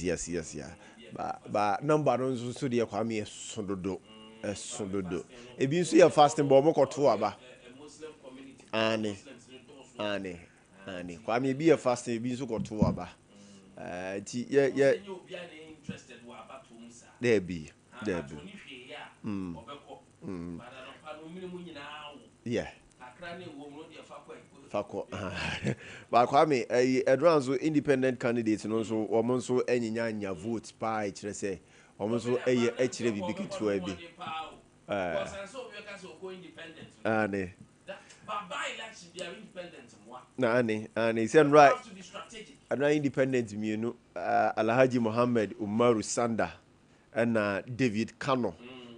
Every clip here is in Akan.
Yes, ba number no nso so deɛ, Kwame, ɛso dodo, ɛso dodo. Ebi nso yɛ fasting bɔ, ɔmo kɔto aba. Ane, Kwame, ebi yɛ fasting, ebi nso kɔto aba. Nti yɛ dɛbi. Yeah, fakɔ ba, Kwame. Ɛyi ɛdura nso, independent candidate no nso, wɔn nso ɛnyinya nya vote paa. Ɛkyerɛ sɛ wɔn nso ɛyɛ ɛkyerɛ biribi ketewa bi. Ane na ane sɛ nnura independent mmienu, Alhaji Muhammed Umaru Sanda ɛna David Kano,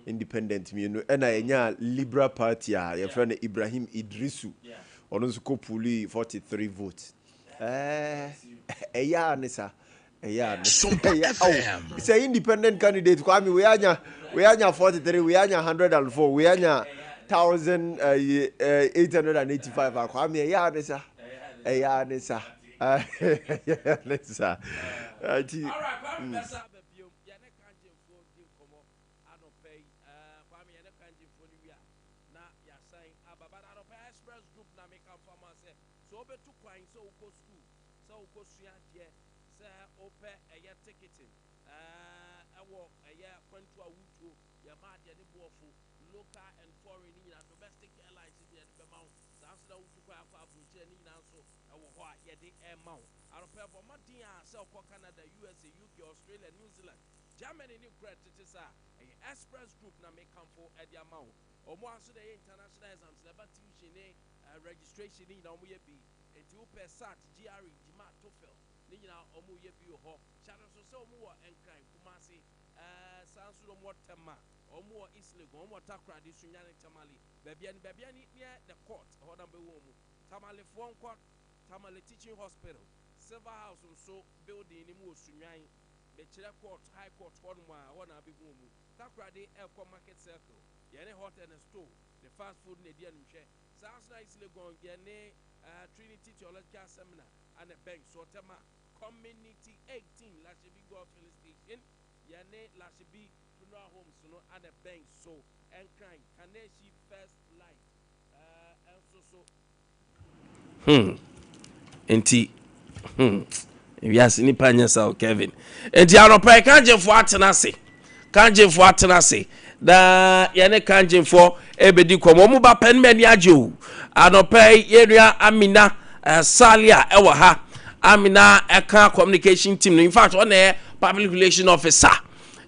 independent mmienu, ɛna yɛnya Liberal Party a yɛfrɛ no Ibrahim Idrisu, ɔno nso kɔ pull 43 votes. Ɛyɛ a ne sa, ɛyɛ a ne ɛyɛ awo sɛ independent candidate, Kwame, wei anya 43, wei anya 104, wei anya 1885 a, Kwame, ɛyɛ a ne sa, ɛyɛ a ne sa, ɛyɛ a ne sa nti. Anɔpɛ yi, Kwame, yɛne Kangyinfoɔ no wie a na yɛasan aba. But anɔpɛ, Express Group na meka mfa ma sɛ wobɛtu kwan, sɛ wokɔ school, sɛ wokɔ sua adeɛ, sɛ wopɛ ɛyɛ ticketing, ɛwɔ ɛyɛ kwantu a wotuo, yɛma adeɛ ne boɔfo, local and foreign ne nyinaa, domestic airlines ne yɛde bɛma wo. Saa nso na wotu kwan akɔ aburokyerɛ ne nyinaa nso ɛwɔ hɔ a yɛde ɛma wo. Anɔpɛ, bɔ mmɔden a sɛ wokɔ Canada, USA, UK, Australia, New Zealand, Germany ne nkura tete saa, ɛyɛ Express Group na mekamfo ɛde ama wo. Ɔmo nso de ɛyɛ international exams na ɛba, tuition ne registration ne nyinaa ɔmo yɛ bi. Nti wopɛ SAT, GRE, GMAT, TOEFL ne nyinaa, ɔmo yɛ bi wɔ hɔ. Hyɛ nso sɛ ɔmo wɔ Nkran, Kumase, saa nso na ɔmo wɔ Tema, ɔmo wɔ East Legon, ɔmo wɔ Takoradi, Sunyani, Tamale, baabia ne baabia ne near the court ɛhɔ na bɛwɔ ɔmo. Tamalefoɔ nkɔ Tamale Teaching Hospital, Silver House nso building ne mu wɔ Sunyani, bɛkyerɛ court, High Court hɔnom a ɛhɔ na abɛhu ɔmo. Takoradi ɛkɔ Market Circle, yɛne Hot and Store, the fast food na ɛdi animhwɛ. Saa nso na East Legon, yɛne Trinity Theological Seminar ana bank so. Tema Community 18, Lashibi Goil Filling Station, yɛne Lashibi Funeral Homes no ana bank so. Ɛnkran Kaneshi First Light ɛnso so. Nti wiase nipa nyɛ sa o, Kevin. Nti anɔpa yi, Kangyefoɔ atena ase, Kangyefoɔ atena ase na yɛne Kangyefoɔ ɛbɛdi kɔmɔ. Ɔmo ba pɛ no, m'ani agye o. Anɔpa yi, yɛnua Amina Salia ɛwɔ ha. Amina ɛka communication team no, in fact ɔna yɛ public relation officer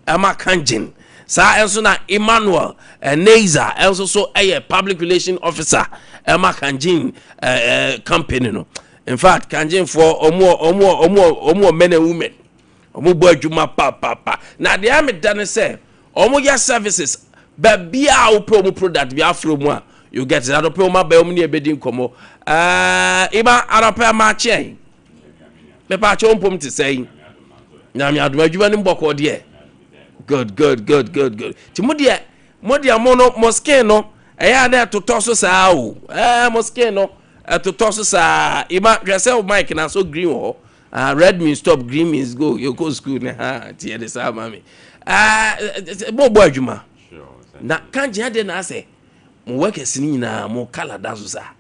ɛma Kangen. Saa ɛnso na Emmanuel Neiza ɛnso so ɛyɛ public relation officer ɛma Kangen company no. In fact, Kangenfoɔ, ɔmo wɔ men and women, ɔmo bɔ adwuma paapapa. Na deɛ ameda ne sɛ ɔmo yɛ services baabi a wopɛ ɔmo product bi afro mu a, you get it. Adɔpɛ ɔmo aba, ɔmo ne ɛbɛdi nkɔmɔ. Ima, anɔpɛ ama akyɛn mepa akyɛw mpom te sɛ yi. Nyame adom, adwuma no mbɔkɔ deɛ. Good, good, good, good, good. Ti mo deɛ mo no mo skin no ɛyɛ a na ɛtotɔ so saa o. Mo skin no ɛtotɔ so saa. Ima, hwɛ sɛ o mic na so green wɔ hɔ. Ah, red means stop, green means go. You go school ne ha ti yɛ de saa ma mi. Mo bɔ adwuma na Kangen adeɛ na asɛ mo workers ni nyinaa mo colour da so saa.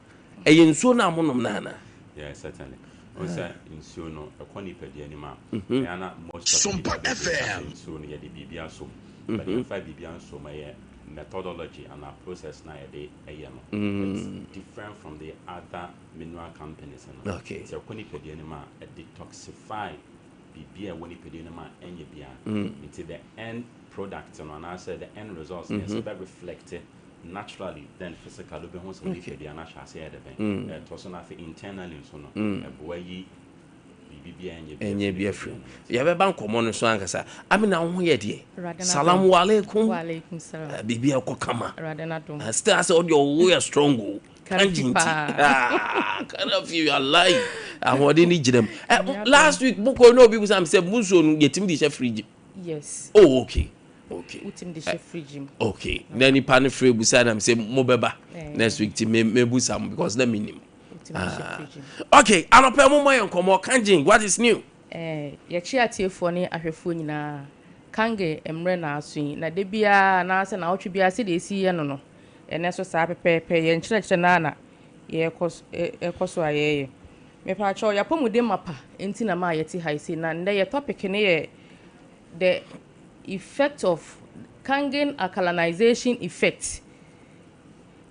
Ɛyɛ nsuo no a mo nom na ana? Yeah, certainly. O sɛ nsuo no ɛkɔ nipadua no mu a, ɛyɛ ana most of nipa bebree ka sɛ nsuo no yɛde biribi asom, but yɛmfa biribi ansom. Ɛyɛ methodology and our process na yɛde ɛyɛ no. It's different from the other mineral companies no. Nti ɛkɔ nipadua no mu a, detoxify biribi a ɛwɔ nipadua no mu a ɛnyɛ biara. Nti the end product no anaasɛ the end results no yɛ sɛ bɛ reflect naturally, then physically wobɛhu sɛ nipadua no ahyɛ ase yɛ de bɛn ɛtɔ so no. Afei internally nso no, ɛboa yi biribi bi a ɛnyɛ bi. Ɛnyɛ bi afiri mu. Yɛbɛba nkɔmmɔ no so ankasa. Amina, wo ho yɛ deɛ? Salamu alaikum. Wa salam. Biribi a ɛkɔ kama. Awurade n'adom. Still asɛ wode ɔwo yɛ strong o. Karafi Kangen paa. Karafi, wallahi ahoɔden ne gyina mu. Last week mokɔ na obi busa me sɛ mo nsuo no yɛtumi de hyɛ fridge? Yes. Oh, okay. Wotumi de hyɛ fridge mu. Okay, na nipa no frɛ busa na me sɛ mobɛba next week, ti me mebusa mo because na menim. Wotumi de hyɛ fridge mu. Okay, anɔpɛ mo mɔ yɛ nkɔmmɔ. Kangen, what is new? Eh, yɛkyea atiefoɔ ne ahwɛfoɔ nyinaa. Kange mmerɛ na aso yi, na da biara anaasɛ naawɔtwe biara sɛdeɛ ɛsi yɛ no no, ɛnnɛ nso saa pɛpɛɛpɛ, yɛn nkyerɛkyerɛ no ara na yɛrekɔ ɛrekɔ so a yɛreyɛ. Mepaakyɛw, y'apɔmuden mapa nti na maa yɛte ha yi sei, na nnɛ yɛ topic no yɛ The effect of Kangen alkalinization effect.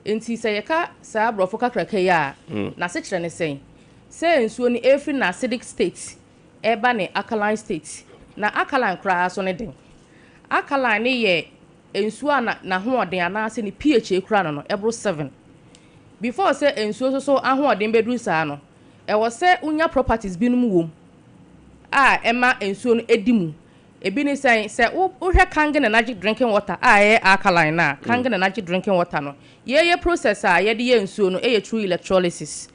Enti sɛ yɛka saa borɔfo kakraka yi a, n'asekyerɛ ne sɛn? Sɛ nsuo no ɛrefiri n'acidic state ɛreba ne alkaline state. Na alkaline koraa nso ne dɛn? Alkaline no yɛ nsuo a n'ahoɔden anaasɛ ne pH a ɛkura no no ɛboro seven. Before sɛ nsuo nso so ahoɔden bɛduru saa no, ɛwɔ sɛ wonya properties binom wɔ mu a ɛma nsuo no di mu. Ebi ne sɛn? Sɛ wo wohwɛ Kangen Energy Drinking Water a ɛyɛ alkaline no a, Kangen Energy Drinking Water no, yɛyɛ process a yɛde yɛ nsuo no yɛ through electrolysis.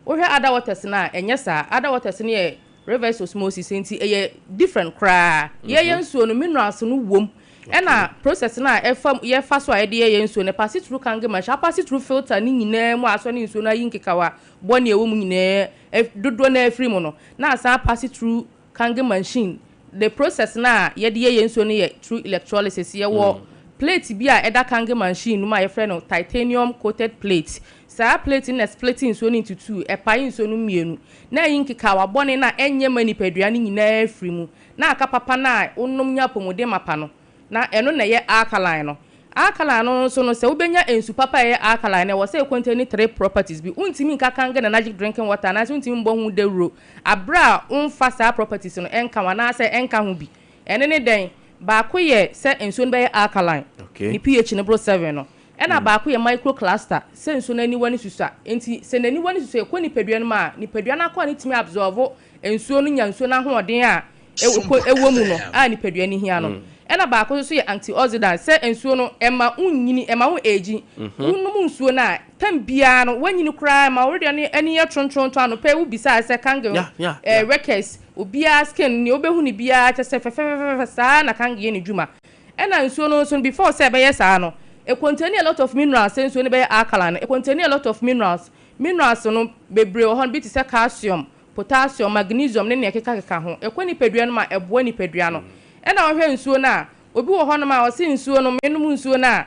Wohwɛ other waters no a, ɛnyɛ saa. Other waters no yɛ reverse osmosis nti ɛyɛ different koraa. Yɛyɛ nsuo no, minerals no wom. Ɛna process no a ɛfa yɛfa so a yɛde yɛ yɛn nsuo no, ɛpaase through Kangen machine, apaase through filter no nyinaa mu a asɔ ne nsuo no ayi nkekawa bɔne a ɛwɔ mu nyinaa dodoɔ no ara afiri mu no, na asan apaase through Kangen machine, the process no a yɛde yɛ yɛn nsuo no yɛ through electrolysis. Yɛwɔ plate bi a ɛda Kangen machine no mu a yɛfrɛ no titanium coated plate. Saa plate no na ɛsplete nsuo no into two, ɛpae nsuo no mmienu, na ayi nkekawa bɔne no a ɛnyɛ ma nipadua no nyinaa afiri mu, na aka papa no a wonom nya apɔmuden mapa no. Na ɛno na ɛyɛ alkaline no. Alkaline no nso no, sɛ wobɛnya nsu papa a ɛyɛ alkaline no, ɛwɔ sɛ ɛcontaini three properties bi. Wontumi nka Kangen Enagic drinking water anaasɛ wontumi mbɔ ho dawuro aberɛ a womfa saa properties no nka ho anaasɛ ɛnka ho bi. Ɛno ne dɛn? Baako yɛ sɛ nsuo no bɛyɛ alkaline, ne pH no boro seven no. Ɛna baako yɛ microcluster, sɛ nsuo no aniwa no susua. Enti sɛ n'aniwa no susua ɛkɔ nipadua no mu a, nipadua no akwaa no tumi absorb nsuo no nya nsuo no ahoɔden a ɛwɔ mu no a nipadua no hia no. Ɛna baako nso yɛ antioxidant, sɛ nsuo no ɛma wo nyini, ɛma wo age. Wonom nsuo no a, tam biara no woanyini koraa ɛma wo wedeɛ no ani yɛ trontrontron. Anɔpa yi wo bisaa sɛ Kangen workers, obiara skin nea wobɛhu no biara kyerɛ sɛ fɛfɛfɛfɛfɛ saa na Kangen yɛ ne dwuma. Ɛna nsuo no nso no before sɛ ɛbɛyɛ saa no, ɛcontaini a lot of minerals, sɛ nsuo no bɛyɛ alkaline no, ɛcontaini a lot of minerals. Minerals no bebree wɔ hɔ no bi te sɛ calcium, potassium, magnesium ne nea ɛkekakeka ho. Ɛkɔ nipadua no mu a, ɛboa nipadua no. Ɛna wohwɛ nsuo no a, obi wɔ hɔnom a ɔse nsuo no, menom nsuo no a,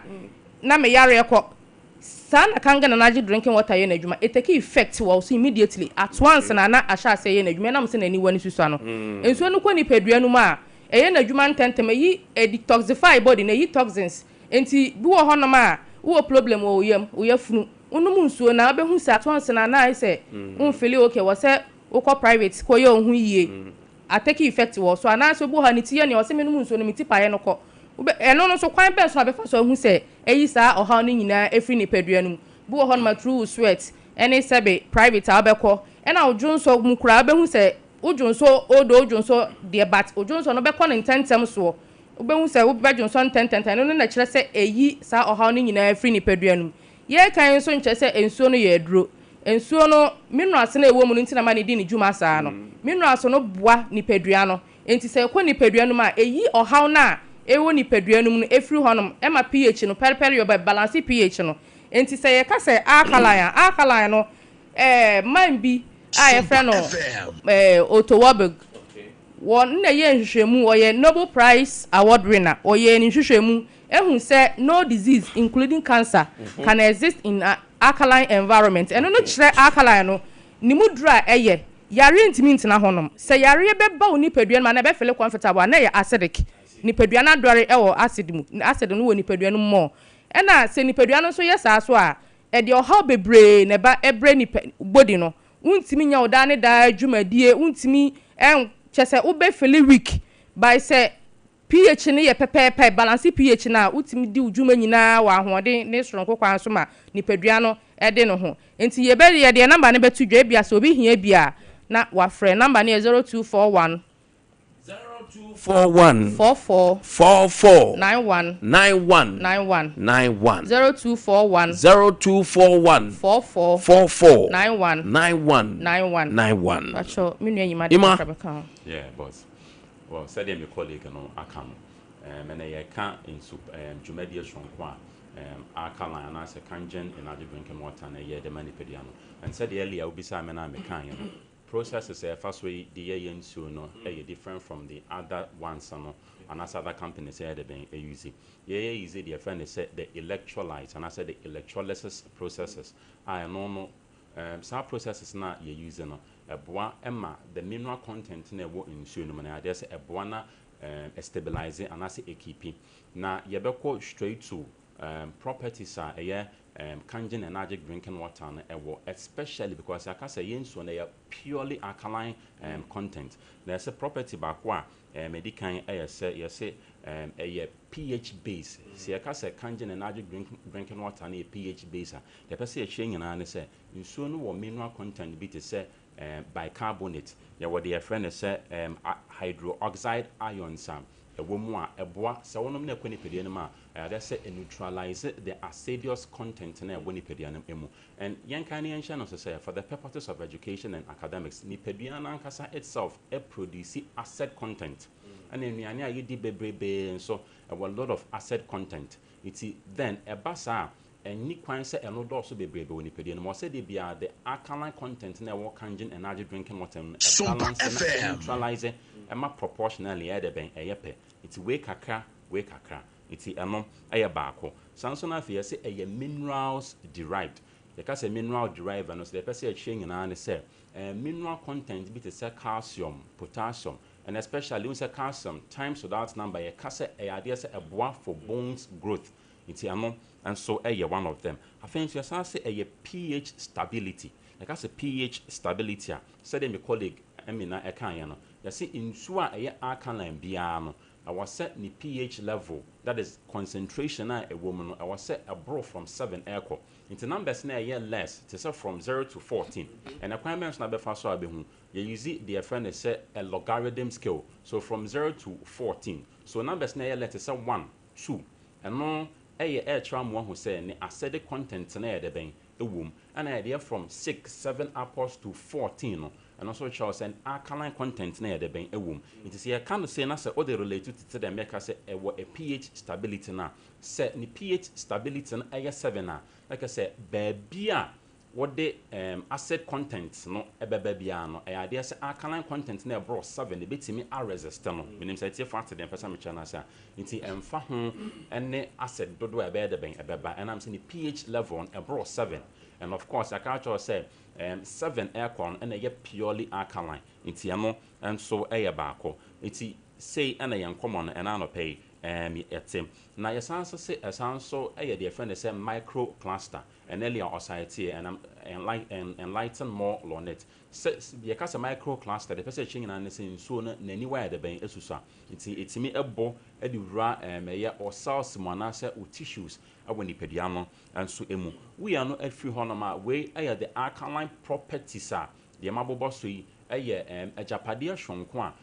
na me yareɛ kɔ. Saa na Kangen Energy Drinking Water yɛ n'adwuma. It take effect wɔ wo so immediately, at once na na ahyɛ aseɛ yɛ n'adwuma ɛnam sɛ n'aniwa no susua no. Nsuo no kɔ nipadua no mu a, ɛyɛ n'adwuma ntɛntɛm, ɛyi, ɛdetoxify body no, ɛyi toxins. Enti bi wɔ hɔnom a, wowɔ problem wɔ wo yam, wo yafunu, Wonom nsuo no a, wobɛhu sɛ atɔnse no anaa ayɛ sɛ wonfili okay, wɔ sɛ wokɔ private kɔyɛ wo ho yie, atake effect wɔ wo so, anaasɛ obi wɔ hɔ a ne ti yɛ nea ɔse menom nsuo no me ti paeɛ no kɔ. Wobɛ, ɛno no nso kwan bɛn so na wobɛfa so ahu sɛ ayi saa ɔhaw no nyinaa afiri nipadua no mu? Bi wɔ hɔnom a through wo sweat ɛne sɛbe private a wobɛkɔ, ɛna wo dwonsɔ mu koraa wobɛhu sɛ wo dwonsɔ although wo dwonsɔ deɛ but wo dwonsɔ no bɛkɔ no ntɛntɛm soɔ, wobɛhu sɛ wobɛdwonsɔ ntɛntɛntɛm, ɛno no na ɛkyerɛ sɛ ɛyi saa ɔhaw no nyinaa firi nipadua no mu. Yɛreka yi nso nkyerɛ sɛ nsuo no yɛ aduro. Nsuo no, minerals no a ɛwɔ mu no nti na ɛma no di ne dwuma saa no. Minerals no boa nipadua no. Enti sɛ ɛkɔ nipadua no mu a, ɛyi ɔhaw no a ɛwɔ nipadua no mu no firi hɔnom. Ɛma pH no pɛrepɛre yɛ, ɛbalanse pH no. Enti sɛ yɛka sɛ alkaline a, alkaline no, ɛɛ man bi a yɛfrɛ no ɛɛ Otto Warburg, wɔn na ɛyɛɛ nhwehwɛmu, ɔyɛ Nobel Prize Award winner, ɔyɛɛ ne nhwehwɛmu Ehu sɛ no disease including cancer can exist in a alkaline environment. Ɛno no kyerɛ alkaline no ne mu duru a ɛyɛ. Yareɛ ntumi ntena hɔ nom. Sɛ yareɛ bɛba wo nipadua no mu anaa ɛbɛ feel comfortable a na ɛyɛ acidic. Nipadua no adɔre wɔ acid mu. Acid no wɔ nipadua no mu more. Ɛna sɛ nipadua no nso yɛ saa so a, ɛde ɔhaw bebree na ɛba ɛbrɛ nipa body no. Wontumi nyɛ wo daa ne daa dwumadie, wontumi ɛn kyerɛ sɛ wobɛ feel weak by sɛ pH no yɛ pɛpɛɛpɛ, ɛbalanse pH no a, wotumi di wo dwuma nyinaa wɔ ahoɔden ne soronko kwan so ma nipadua no de ne ho. Enti yɛbɛ yɛde yɛn namba no bɛto dwa, ebia sɛ obi hia bi a, na wafrɛ. Namba no yɛ 0241. 0241. 44. 44. 91. 91. 91. 91. 0241. 0241. 44. 44. 91. 91. 91. 91. Pakyɛw, me nua Nyima de Ima. kakra bɛka ho. Yeah, boss. Well, sɛdeɛ me colleague no aka no, um, ɛnɛ yɛreka nsu um, dwumadie soronko a um, alkaline anaasɛ Kangen energy drinking water no ɛyɛ de ma nipadua no. And sɛdeɛ earlier wobisaa me no a mekaeɛ no, Processes a yɛfa so de yɛ yɛn nsuo no yɛ different from the other ones no anaasɛ other companies yɛ de bɛn use. Yɛyɛ use deɛ yɛfrɛ no sɛ the electrolyte anaasɛ the electrolysis processes a ɛno no, saa processes no a yɛ use no, ɛboa ma the mineral content no a ɛwɔ nsuo no mu no, adeɛ sɛ ɛboa na stabilize anaasɛ ɛkeepi. Na yɛbɛkɔ straight to properties a ɛyɛ Kangen Enagic drinking water no ɛwɔ, especially because yɛaka sɛ yɛn nsuo no ɛyɛ purely alkaline content. Na ɛsɛ property baako a ɛdi kan ɛyɛ sɛ yɛsɛ ɛyɛ pH base. Sɛ yɛka sɛ Kangen Enagic drinking water no yɛ pH base a, deɛ ɛpɛ sɛ yɛkyerɛ nyinaa ne sɛ nsuo no wɔ mineral content bi te sɛ bicarbonate, yɛwɔ deɛ yɛfrɛ no sɛ hydroxide ions a ɛwɔ mu a ɛboa sɛ wonom no ɛkɔ nipadua no mu a, ɛyɛ sɛ neutralize the acidous content na ɛwɔ nipadua no mu. And yɛnka ne yɛnhyɛ no so sɛ for the purposes of education and academics, nipadua no ankasa itself produce acid content, ɛna nnuane a yɛdi bebrebee nso ɛwɔ a lot of acid content. Nti then ɛba saa a, ɛnni kwan sɛ ɛno dɔɔso bebrebe wɔ nipadua no mu. Ɔsɛ de bia the alkaline content na ɛwɔ Kangen Energy drinking water no ɛbalance na neutralize ɛma proportionally ɛyɛ de bɛn ɛyɛ pɛ. Nti wei kakra, wei kakra, nti ɛno ɛyɛ baako. Saa nso no afei yɛsɛ ɛyɛ minerals derived. Yɛka sɛ mineral derived no so, deɛ ɛpɛ sɛ yɛkyerɛ nyinaa ne sɛ mineral content bi te sɛ calcium, potassium, and especially wohu sɛ calcium times without number, yɛka sɛ ɛyɛ adeɛ sɛ ɛboa for bones growth, nti ɛno nso ɛyɛ one of them. Afei nso yɛsan sɛ ɛyɛ pH stability. Yɛka sɛ pH stability a, sɛdeɛ me colleague Amina ɛkaeɛ no, yɛsɛ nsuo a ɛyɛ alkaline biara no, ɛwɔ sɛ ne pH level, that is concentration a ɛwɔ mu no, ɛwɔ sɛ ɛboro from 7 ɛrekɔ. Nti numbers na ɛyɛ less te sɛ from 0 to 14, ɛna kwan bɛn so na bɛfa so a bɛhu, yɛuse deɛ yɛfrɛ no sɛ a logarithm scale, so from 0 to 14. So numbers na ɛyɛ less te sɛ 1, 2, ɛno ɛyɛ ɛrekyerɛ amoa ho sɛ ne acidic content na ɛyɛ de bɛn ɛwɔ mu. Ɛna yɛdeɛ from 6, 7 upwards to 14 no, ɛno nso kyerɛ sɛ alkaline content na yɛde bɛn ɛwɔ mu. Nti sɛ yɛka no sei na sɛ wode relate to te dɛ mɛka sɛ ɛwɔ a pH stability no a, sɛ ne pH stability no ɛyɛ 7 a, na kyerɛ sɛ baabi a wɔde acid content no ɛbɛba biara no, ɛyɛ adeɛ sɛ alkaline content no ɛborɔ 7 ɛbɛtumi aresist no. Menim sɛ ɛtie fo ate deɛ mpɛ sɛ mekyerɛ no ase a, nti ɛmfa ho ne acid dodoɔ a ɛbɛyɛ de bɛn ɛbɛba, ɛnam sɛ ne pH level no ɛborɔ 7. And of course yɛaka kyerɛ sɛ 7 ɛrekɔ no ɛna ɛyɛ purely alkaline, nti ɛno nso ɛyɛ baako. Nti sei ɛna yɛn nkɔmmɔ no ɛna anɔpɛ yi yɛte. Na yɛsan nso sɛ ɛsan nso ɛyɛ deɛ yɛfrɛ no sɛ micro cluster, and earlier ɔsaeteɛ and enlighten more on it. Sɛ yɛka sɛ micro cluster, deɛ pɛ sɛ ɛkyerɛ nyinaa ne sɛ nsuo no n'aniwa yɛ de bɛn esusu a, nti ɛtumi ɛbɔ ɛde wura ɛyɛ ɔcells mu anaasɛ o tissues ɛwɔ nipadua no nso emu. Wia no afiri hɔnom a, wei ɛyɛ the alkaline properties a deɛ mabobɔ so yi ɛyɛ agyapadeɛ sononko a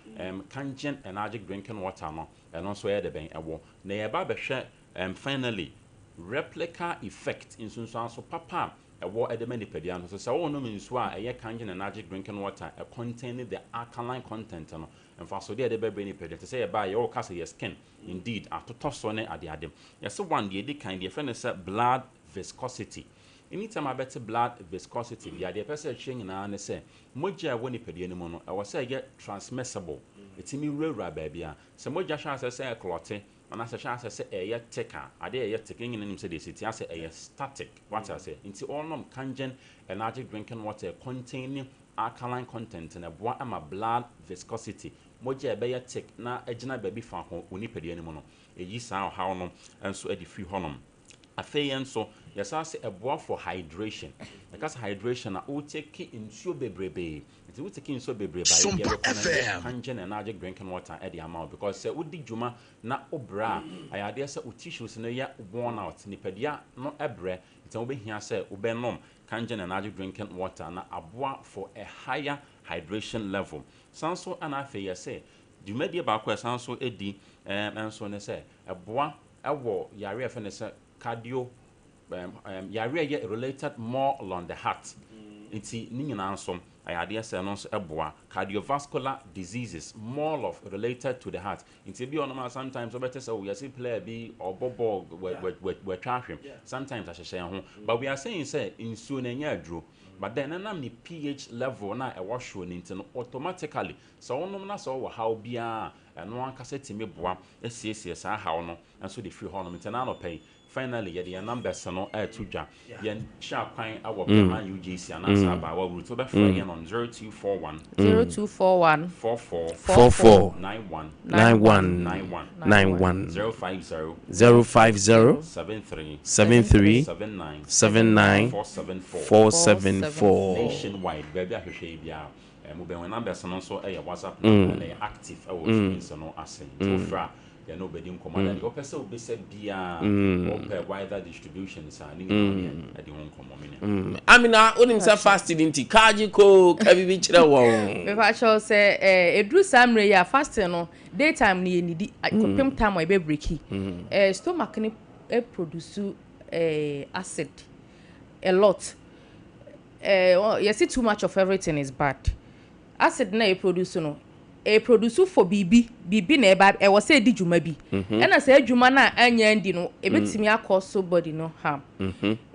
Kangen Enagic drinking water no ɛno nso ɛyɛ de bɛn ɛwɔ. Na yɛba abɛhwɛ finally replica effect, nsunsuanso papa a ɛwɔ ɛde ma nipadua no so. Sɛ wɔnom nsuo a ɛyɛ Kangen Enagic drinking water ɛcontain the alkaline content no, mfasodeɛ a ɛde bɛbrɛ nipadua te sɛ yɛba a yɛwɔ ka sɛ yɛ skin indeed atotɔ so ne adeade. Yɛsɛ one, deɛ ɛdi kan, deɛ yɛfrɛ no sɛ blood viscosity. Anytime abɛte blood viscosity bia, deɛ ɛpɛ sɛ ɛkyerɛ nyinaa ne sɛ mogya a ɛwɔ nipadua no mu no, ɛwɔ sɛ ɛyɛ transmissible, ɛtumi wurawura baabi a sɛ mogya hyɛ asɛ sɛ ɛclot anaasɛ hyɛ asɛ sɛ ɛyɛ thick a, adeɛ ɛyɛ thick nyina nim sɛ deɛ ɛsi ti asɛ ɛyɛ static, wate asɛ. Nti ɔnom Kangen Enagic drinking water containing alkaline content na ɛboa ama blood viscosity, mogya a ɛbɛyɛ thick na agyina baabi faako wɔ nipadua no mu no, ɛyi saa ɔhaw no nso de firi hɔnom. Afei yɛn nso yɛsan sɛ ɛboa for hydration. Yɛka sɛ hydration a, wotake nsuo bebrebee, nti wotake nsuo bebree ba, yɛ recommend Kangen Enagic drinking water ɛde ama wo, because sɛ wodi dwuma na wobrɛ a, ɛyɛ adeɛ sɛ wo tissues no yɛ worn out, nipadua no ɛbrɛ, nti wobɛhia sɛ wobɛnom Kangen Enagic drinking water na aboa for a higher hydration level. San so ɛna afei yɛsɛ dwumadie baako a ɛsan so di nso ne sɛ ɛboa ɛwɔ yare a yɛfrɛ no sɛ cardio yare a ɛyɛ related more on the heart. Nti ne nyinaa nso ɛyɛ adeɛ sɛ ɛno nso ɛboa cardiovascular diseases, more of related to the heart. Nti ebi ɔnom a, sometimes wobɛte sɛ, oh, yɛse player bi ɔbɔ ball, wɔatwa ahwɛ, sometimes ahyehyɛ ho. But we are saying sɛ nsuo no ɛnyɛ aduro. But then ɛnam ne pH level no a ɛwɔ soro no nti no, automatically sɛ wonom na sɛ wowɔ haw biara a, ɛno ankasa tumi boa siesie saa haw no nso de firi hɔnom. Nti ɛnnɛ anɔpa yi, finally yɛde yɛn numbers no reto dwa. Yɛn kyerɛ kwan wɔ Breman UGC anaasɛ Abaawa Route. Wobɛfrɛ yɛn on 0241. 0241. 44. 44. 91. 91. 91. 91. 050. 050. 73. 73. 79. 79. 474. 474. Nationwide, baabi a hwehwɛ yi biara, mobɛhu. Numbers no nso yɛ WhatsApp number na ɛyɛ active wɔ screens no ase. Nti wofrɛ a, yɛne wo bɛdi nkɔmmɔ. Na deɛ wopɛ sɛ wobisa biara, wopɛ wider distributions a, ne nyinaa ne yɛde ho nkɔmmɔ, me nua. Amina, wonim sɛ fasting nti, kaagye koo, ka biribi kyerɛ wɔn. Mepa kyɛw sɛ ɛduru saa mmerɛ yi a, fasting no, daytime no yɛnnidi kɔpem time a yɛbɛ break. Stomach no produce acid a lot. Yɛsi too much of everything is bad. Acid na yɛ produce no, ɛ produce for biribi, biribi na ɛba ɛwɔ sɛ ɛdi dwuma bi. Ɛna sɛ adwuma no a anya ndi no, ɛbɛtumi akɔ so body no harm.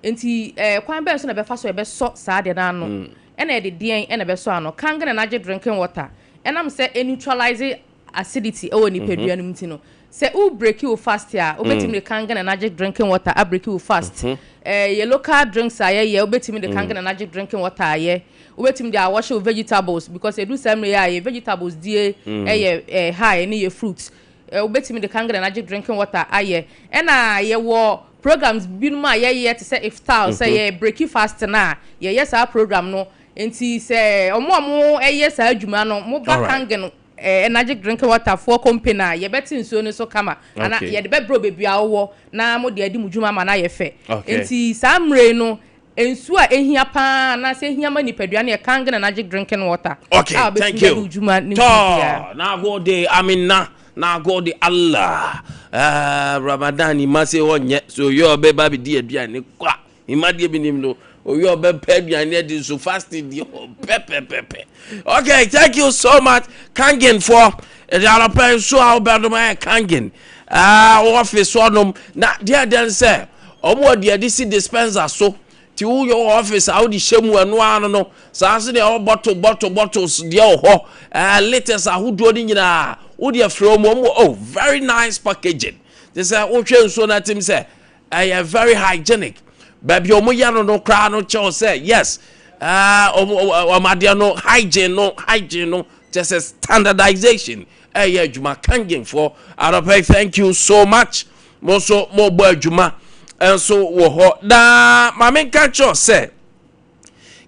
Nti kwan bɛn so na ɛbɛfa so ɛbɛsɔ saa adeɛ no ano? Ɛna yɛde deɛn ɛna ɛbɛsɔ ano? Kangen Energy drinking water. Ɛnam sɛ ɛ neutralize acidity ɛwɔ nipadua no mu nti no, sɛ wo break wo fast a, wobɛtumi de Kangen Energy drinking water a break wo fast. Yɛ local drinks a yɛyɛ, wobɛtumi de Kangen Energy drinking water ayɛ. Wobɛtumi de awɔhyɛ wo vegetables because edu saa mmerɛ yi a yɛ vegetables die ɛyɛ high ne yɛ fruits. Wobɛtumi de Kangen Energy drinking water ayɛ. Ɛna yɛwɔ programs binom a yɛyɛ te sɛ iftar, sɛ yɛ break fast na yɛyɛ saa program no. Nti sɛ ɔmo a mo ɛyɛ saa adwuma no, mo ba Kangen Energy drinking water foɔ company a, yɛbɛte nsuo no so kama ana yɛde bɛbrɛ beebi a wɔwɔ na mo de adi mo dwuma ama no ayɛ fɛ. Nti saa mmerɛ yi no, nsuo a ehia paa anaasɛ ehia ma nipadua no yɛ Kangen Energy drinking water. Okay, a thank wobɛtumi de you. adi wo dwuma ne biribiara. Tɔ, na gode Amina, na gode Allah. Ramadan ni ma se ɔnyɛ so oyɛ ɔbɛba bi di aduane kwa. Ima deɛ bi nim no, oyɛ ɔbɛpɛ aduane adi so fasting deɛ ɔpɛpɛpɛpɛ. Okay, thank you so much. Kangen for ɛde anɔpɛ nso a wobɛdom ayɛ Kangen. Office hɔnom na deɛ dɛn sɛ ɔmo wɔ deɛ de si dispenser so, ti woyɛ wɔ office a wode hyɛ mu ɛno ano no, saa nso deɛ ɛwɔ bottle bottle bottles deɛ wɔ hɔ, litres ahodoɔ no nyinaa wode afrɛ mu. Ɔmo oh, very nice packaging, te sɛ wohwɛ nsuo no atim sɛ ɛyɛ very hygienic. Baabi a ɔmo yɛ no koraa no kyɛw sɛ yes, ɔmo adeɛ no hygiene no kyɛ sɛ standardization ɛyɛ adwuma. Kangenfoɔ anɔpɛ, thank you so much. Mo nso mo bɔ adwuma nso wɔ hɔ. Na maame nka kyerɛ sɛ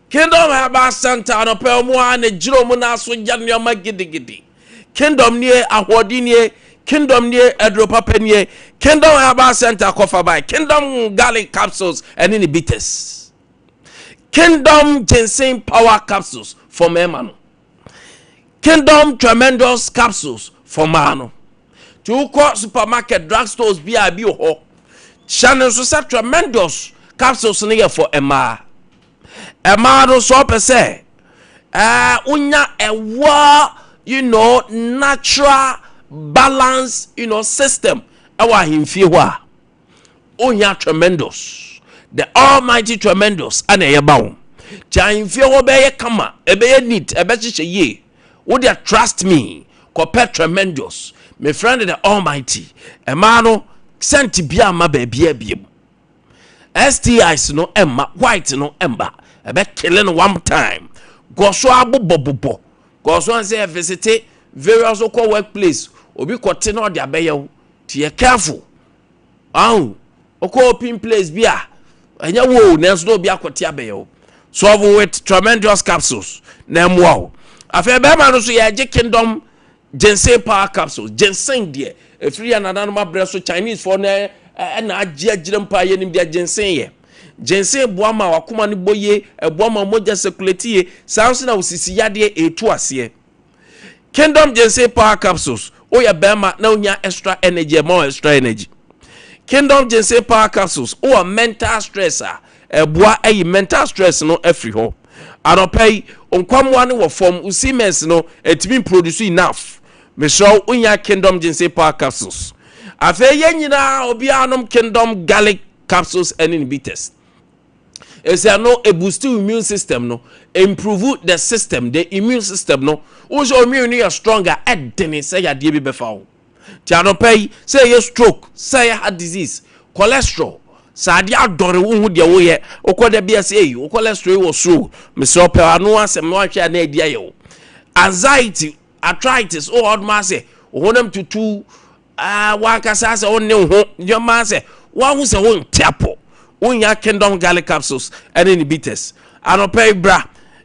Kingdom Herbal Center anɔpɛ, ɔmo a na gyina ɔmo n'aso gya nneɛma gidigidi. Kingdom nie, ahoɔden nie, Kingdom nie, aduro papa nie. Kingdom Herbal Center kɔfa by Kingdom garlic capsules ɛne ne bitters, Kingdom ginseng power capsules for mmarima no, Kingdom tremendous capsules for mmaa no. Tí wokɔ supermarket, drug stores bi a bi wɔ hɔ, hyɛ no nso sɛ tremendous capsules no yɛ for mmaa. Mmaa no nso ɔpɛ sɛ wonya ɛwɔ natural balance system ɛwɔ ahemfie hɔ a, wonya tremendous, the almighty tremendous ɛna ɛyɛ ba wo nti ahemfie hɔ bɛyɛ kama, ɛbɛyɛ neat, ɛbɛhyehyɛ yie. Wodeɛ trust me, kɔpɛ tremendous. Me friend, the almighty, ɛmaa no scent bia ama baabi abiem, STIs no ɛmma, white no ɛmba, ɛbɛ kill no one time. Kɔ so abobɔbobɔ, kɔ so ansɛ visit various, kɔ workplace, obi kɔte na ɔde abɛyɛ wo, ti yɛ careful ahu. Okɔ open place bi a ɛnyɛ wo o, nanso na obi akɔte abɛyɛ wo. Solve with tremendous capsules na ɛmoa wo. Afei bɛrima no so yɛgye Kingdom ginseng power capsules. Ginseng deɛ ɛfiri yɛ nananom abrɛ so, Chinese foɔ no ɛna agye agyina mpa. Yɛnim deɛ ginseng yɛ. Ginseng boa ma wakoma no bɔ yie, ɛboa ma mogya circulate yie, saa nso na osisi yadeɛ ɛtu aseɛ. Kingdom ginseng power capsules, woyɛ bɛrima na wonya extra energy, ɛma wo extra energy. Kingdom ginseng power capsules, wowɔ mental stress a, ɛboa ayi mental stress no afiri hɔ. Anɔpa yi nkwamoa no wɔ fam, wo semen no ɛtumi produce enough, mesrɛ wo wonya Kingdom ginseng power capsules. Afei yɛn nyinaa, obiara nom Kingdom garlic capsules ɛne ne bitters. Ɛsɛ no ɛboost immune system no, improve the system, the immune system no. Wo sɛ immune no yɛ stronger, ɛdene sɛ yadeɛ bi bɛfa wo. Nti anɔpa yi, sɛ ɛyɛ stroke, sɛ ɛyɛ heart disease, cholesterol, sɛ adeɛ adɔre wo ho deɛ woyɛ, wokɔ da bi ase eyi, wo cholesterol yi wɔ soro, mesrɛ wo pɛ ano asɛm na wahwɛ a na adi ayɛ wo. Anxiety, arthritis, wowɔ hɔ nom asɛ wo honam tutu, ah, wankasa asɛ wo ne wo ho nneɛma asɛ wahu sɛ wonte apɔ. Wonya Kingdom Garlic Capsules ɛne ne bitters. Anɔpa yi bra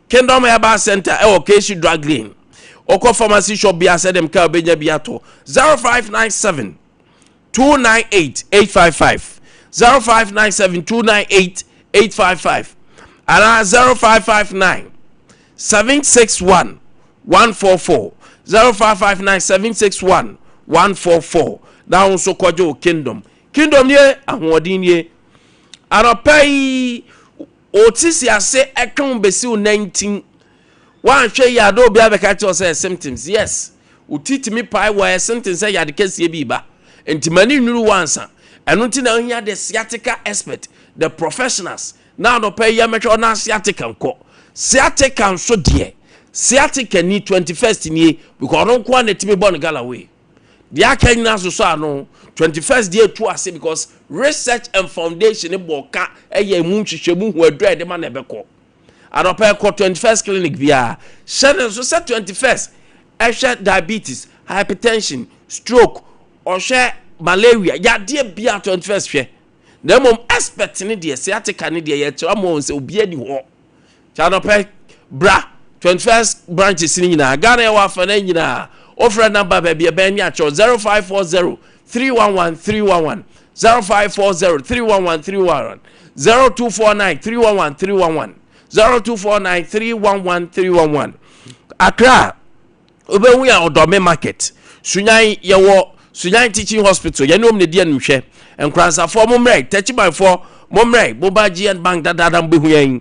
Kingdom Herbal Center ɛwɔ Keshi Drug Lane. Wokɔ pharmacy shop bi asɛ dɛm ka wobɛnya bi atɔ. 0597 298 855, 0597 298 855 anaa 0559 761 144, 0559 761 144. Na wo nso kɔgye wo Kingdom. Kingdom nie, ahoɔden nie. Anɔpa yi wo sisi ase ɛtwe wo bɛsi wo nantin. Woanhwɛ yi a na obi abɛka kyerɛ wo sɛ symptoms. Yes, wo ti tumi pae wɔ ɛyɛ symptoms sɛ yade kɛseɛ bi ba. Nti ma ne nnuru wansa. Ɛno nti na wohia the sciatica expert, the professionals. Na anɔpa yi yɛmɛhwɛ ɔna sciatica nkɔ. Sciatica nso deɛ, sciatica ni 21st nie, because ɔno nko ara na ɛtumi bɔ no galloway. Deɛ aka nyinaa soso ano, 21st deɛ etu ase because research and foundation bɔ ka ɛyɛ emu nhwehwɛmu hu aduru a yɛde ma na ɛbɛkɔ. Anɔpa ɛkɔ 21st clinic biara. Hyɛ ne nso sɛ 21st ɛhwɛ diabetes, hypertension, stroke, ɔhwɛ malaria, yadeɛ biara 21st hwɛ. Na mmom expert ne deɛ, sciatica ne deɛ yɛkyerɛ ama wɔn sɛ obi ani hɔ. Kyɛ anɔpa bra 21st branches ne nyinaa, Ghana yɛwɔ afa no nyinaa. Wofrɛ number baabi ɛbɛn ne akyerɛw 0540 311 311, 0540 311 311, 0249 311 311, 0249 311 311. Accra wobɛhu yɛ Ɔdɔme market. Sunyan yɛwɔ Sunyan Teaching Hospital, yɛne wɔn na di animhwɛ. Nkoransafoɔ mo mmerɛ, Tɛkyimanfoɔ mo mmerɛ, Mobile GN Bank dadaada mo bɛhu yɛn.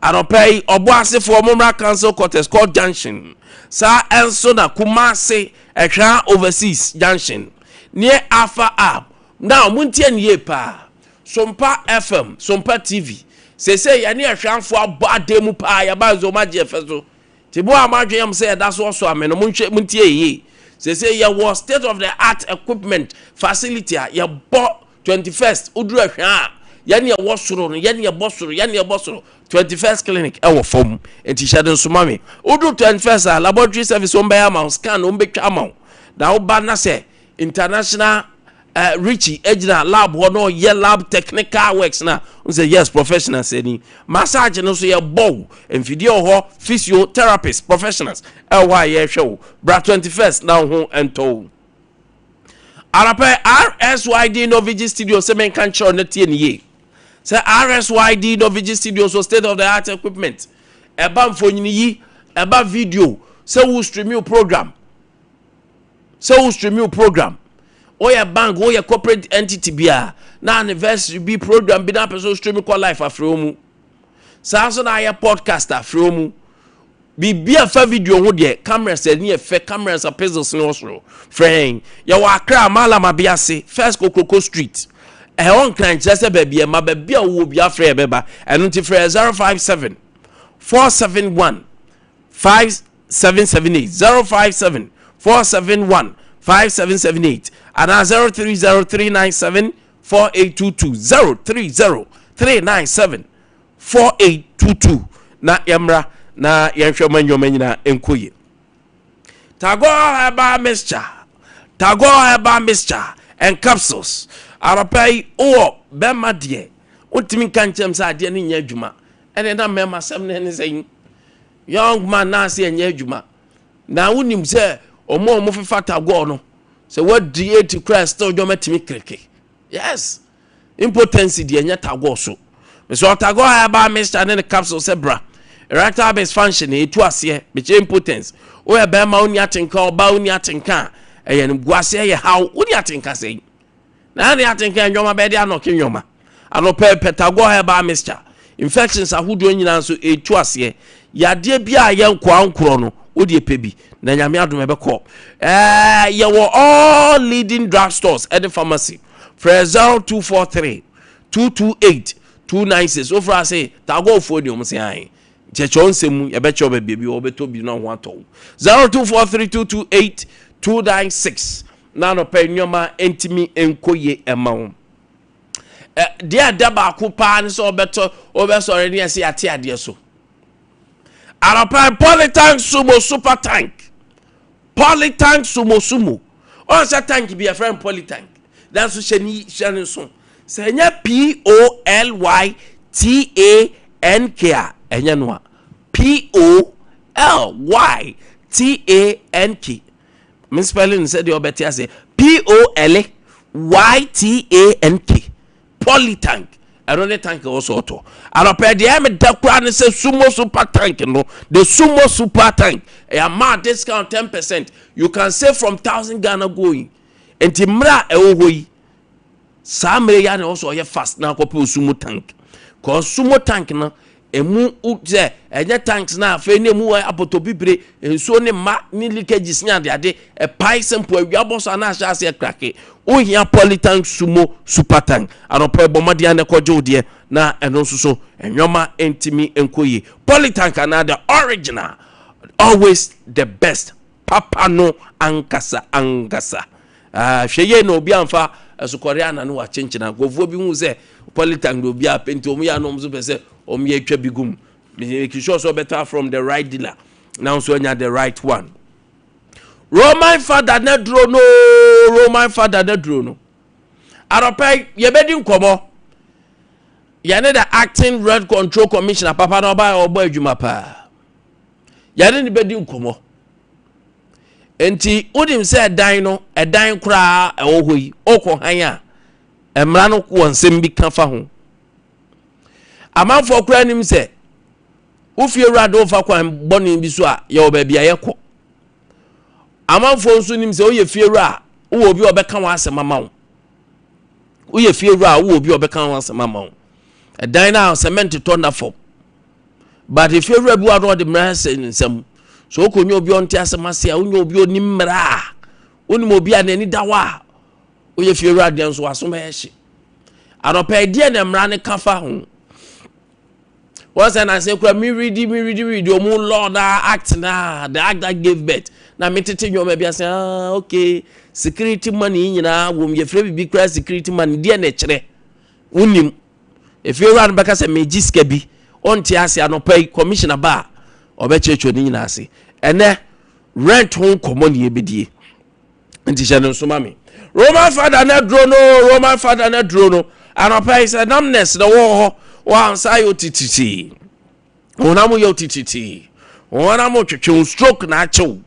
Anɔpa yi ɔbɔ asefoɔ mo mmra Council Quarters, Court Junction. Saa ɛnso na Kumase Ɛhwa Overseas Junction near Alpha App. Now montie ne yie paa. Sompa FM, Sompa TV. Seesei yɛne Ɛhwanfoɔ abɔ adan mu paa, yɛba nso wɔn agye ɛfɛ so. Nti mo a mo adwene yɛ mo sɛ yɛda so ɔsɔ ame no, monhwɛ, montie yie. Seesei yɛwɔ state of the art equipment facility a yɛbɔ 21st, woduru Ɛhwa a, yɛne ɛwɔ soro no, yɛne ɛbɔ soro, yɛne ɛbɔ soro. 21st clinic ɛwɔ fam. Nti hyɛ de nso ma me. Woduru 21st a, laboratory service wɔn bɛyɛ ama wo, scan wɔn bɛtwa ama wo. Na woba na sɛ international Richie egyina lab hɔ na ɔyɛ lab technical works na n sɛ yes, professionals ani. Massage no nso yɛ bɔw mfidie wɔ hɔ, physiotherapist professionals ɛwɔ hɔ a yɛrehwɛ wo. Bra 21st na wo ho ntɔ wo. Arapɛ RSYD Novigi Studio sɛ menka nkyerɛ no tie ne yie sɛ RSYD Novigi Studio so state of the art equipment, ɛba mfonyini yi, ɛba video, sɛ wo stream your program, sɛ wo stream your program, woyɛ bank, woyɛ corporate entity bi a na anniversary bi, program bi na apɛ sɛ stream kɔ live, afrɛ wo mu. Saa nso na ayɛ podcast, afrɛ wo mu. Biribi a fa video ho deɛ, cameras ani yɛ fɛ, cameras a pixels ne wɔ soro, frɛ yɛn. Yɛwɔ Accra, Malam Abiase, First Kokroko Street. Ɛhɔ Nkran kyerɛ sɛ baabi ɛma baabi a wowɔ bi afrɛ yɛ bɛba. Ɛno nti frɛ 057 471 5778, 057 471 5778 anaa 030 397 4822, 030 397 4822. Na yɛmmra na yɛnhwɛ ma nneɛma nyinaa nkɔ yie. Tagore Herbal Mixture, Tagore Herbal Mixture and Capsules. Anɔpa yi wowɔ bɛrima deɛ, wontumi nka nkyɛm sɛ adeɛ no nyɛ adwuma. Ɛne na mmarima sɛm no ne sɛ young man na ase ɛnyɛ adwuma. Na wonim sɛ ɔmo a ɔmo fefa Tagore no sɛ wadi 80 koraa, still dwom atumi kiriki. Yes, impotency deɛ ɛnyɛ Tagore so. Mesɛ Tagore Herbal Mixture ne ne capsule sɛ bra. Erectile dysfunction ɛtu aseɛ, mekyɛ impotence. Woyɛ bɛrima wonni atenka, ɔbaa wonni atenka a, ɛyɛ no gu aseɛ yɛ haw. Wonni atenka sɛn na ne atenka nnwoma bɛyɛ de anɔke nnwoma anɔpɛ pɛ Tagore Herbal Mixture. Infections ahodoɔ nyinaa nso ɛtu aseɛ. Yadeɛ bi a yɛ nkoa nkorɔ no, wodeɛ pɛ bi na Nyame adom ɛbɛkɔ. Yɛwɔ all leading drug stores ɛne pharmacy. Frɛ 0243 228. 296 Wofrɛ a se Tagorfoɔ ni wɔn se ae. Kyerɛkyerɛ wo nsɛm mu, yɛbɛkyerɛ wo baabi a bi wɔ wobɛtɔ bi na wo ho atɔ wo. 0243 228 296 Na anɔpa yi nneɛma ntumi nkɔ yie mma wo. Deɛ ɛda baako paa ne sɛ wobɛtɔ wobɛsɔre ne yɛsɛ yɛate adeɛ so. Anɔpa yi Polytank Sumo Super Tank. Polytank Sumo Sumo. Ɔn sɛ tank bi yɛfrɛ no polytank. Nanso hyɛ ne hyɛ ne nso. Sɛ ɛnyɛ P O L Y T A N K a, ɛnyɛ no a. P O L Y T A N K. Me spelling no sɛdeɛ ɔbɛte aseɛ. P O L Y T A N K. Polytank. Ɛno ne tank ɛwɔ sɛ ɔtɔ. Anɔpɛ deɛ ɛyɛ me da koraa ne sɛ Sumo Super Tank no, the Sumo Super Tank, ɛyɛ ama discount 10%. You can save from 1000 Ghana going. Nti mmerɛ a ɛwɔ hɔ yi, saa mmerɛ yi a na ɛwɔ sɛ ɔyɛ fast na akɔpɛ Sumo Tank. Cause Sumo Tank no, Emu sɛ ɛnyɛ tanks na afei na emu apɔtɔ bibire, nsuo ne mma ne leakages ne adeade, ɛpae sɛ mpo awia bɔ so a na ahyɛ aseɛ krake. Wohia polytank sumo super tank. Anɔpa yi bɔ mmɔden a na kɔgye wo deɛ na ɛno nso so nneɛma ntumi nkɔ yie. Polytank anaa the original, always the best, papa no ankasa ankasa. Ah, hwɛ yie na obi amfa asukɔre ana no wakyenkyena. Nkurɔfoɔ bi hu sɛ polytank de obi apɛ nti wɔn yɛ ano wɔn nso pɛ sɛ wɔn yɛ atwa bi gum. Make sure sɛ ɔbɛtɔ from the right dealer na nso anya the right one. Roman father na duro no, Roman father na duro no. Anɔpɛ yɛbɛdi nkɔmɔ. Yɛne the acting rent control commissioner papa na ɔbaa ɔbɔ adwuma paa. Yɛne ne bɛdi nkɔmɔ. Nti wonim sɛ ɛdan no, ɛdan koraa ɛwɔ hɔ yi, ɔkɔ han a, mmara no wɔ nsɛm bi ka fa ho. Amanfoɔ koraa nim sɛ wo fie wura de wofa kwan bɔne bi so a, yɛwɔ baabi a yɛkɔ. Amanfoɔ nso nim sɛ woyɛ fie wura a, wowɔ obi a ɔbɛka w'asɛm ama wo. Woyɛ fie wura a, wowɔ obi a ɔbɛka w'asɛm ama wo. Ɛdan no a cement tɔ nna fam. But efiewura bi wɔ a na ɔde mmara hyɛ ne nsam. So wokɔnya obi a ɔnte asɛm ase a, wonya obi a ɔnim mmara a, wonim obi a n'ani da hɔ a, woyɛ fiewura deɛ nso w'aso bɛyɛ hye. Anɔpa ɛdeɛ na mmara no ka fa ho. Wɔn sɛ nansa kura mi redi mi redi redi ɔmo law na act na the act that gave birth na mi tete nneɛma bi ase ah okay security money nyinaa wɔm yɛfrɛ bibi kura security money deɛ na ɛkyerɛ wonim. Efiewura no bɛka sɛ megye sika bi, ɔnte ase anɔpa yi commissioner ba a ɔbɛkyerɛkyerɛ ne nyinaa ase. Ɛnɛ rent ho nkɔmmɔ ne yɛbɛdie. Nti hyɛ no nso ma me. Roman fada no aduro no, Roman fada no aduro no. Anɔpa yi sɛ numbness na wɔ hɔ, wɔansa ayɛ otititi. Honam yɛ otititi. Honam twetwe wo stroke na akyew.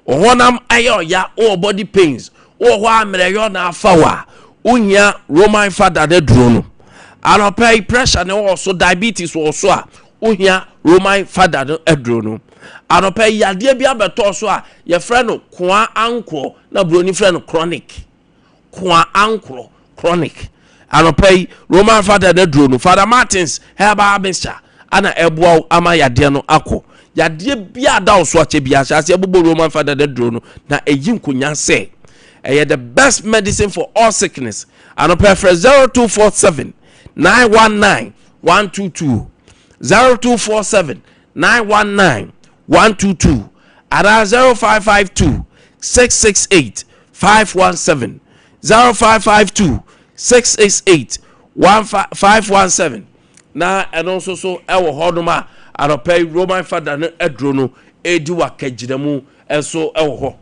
Honam ayɛ ɔya, wowɔ body pains, wowɔ hɔ a mmerɛyɔ na afa wo a, wohia Roman fada no aduro no. Anɔpa yi pressure na wɔ so, diabetes wɔ so a, wohia Roman fada no aduro no. Anɔpa yi yadeɛ bi abɛtɔ so a yɛfrɛ no koa ankorɔ na buroni frɛ no chronic. Koa ankorɔ, chronic. Anɔpa yi, Roman Fada no aduro no, Father Martins herbal mixture ana ɛboa wo ama yadeɛ no akɔ. Yadeɛ biara da wo so akyɛ biara, hyɛ aseɛ bobɔ Roman Fada no aduro no na ɛyi nkonya sɛ ɛyɛ the best medicine for all sickness. Anɔpa yi frɛ 0247 919 122, 0247 919 122 anaa 0552 668 517 0552 668 517 na ɛno nso so ɛwɔ hɔnom a anɔpa yi Roman fada no aduro no ɛredi wakagyina mu nso ɛwɔ hɔ.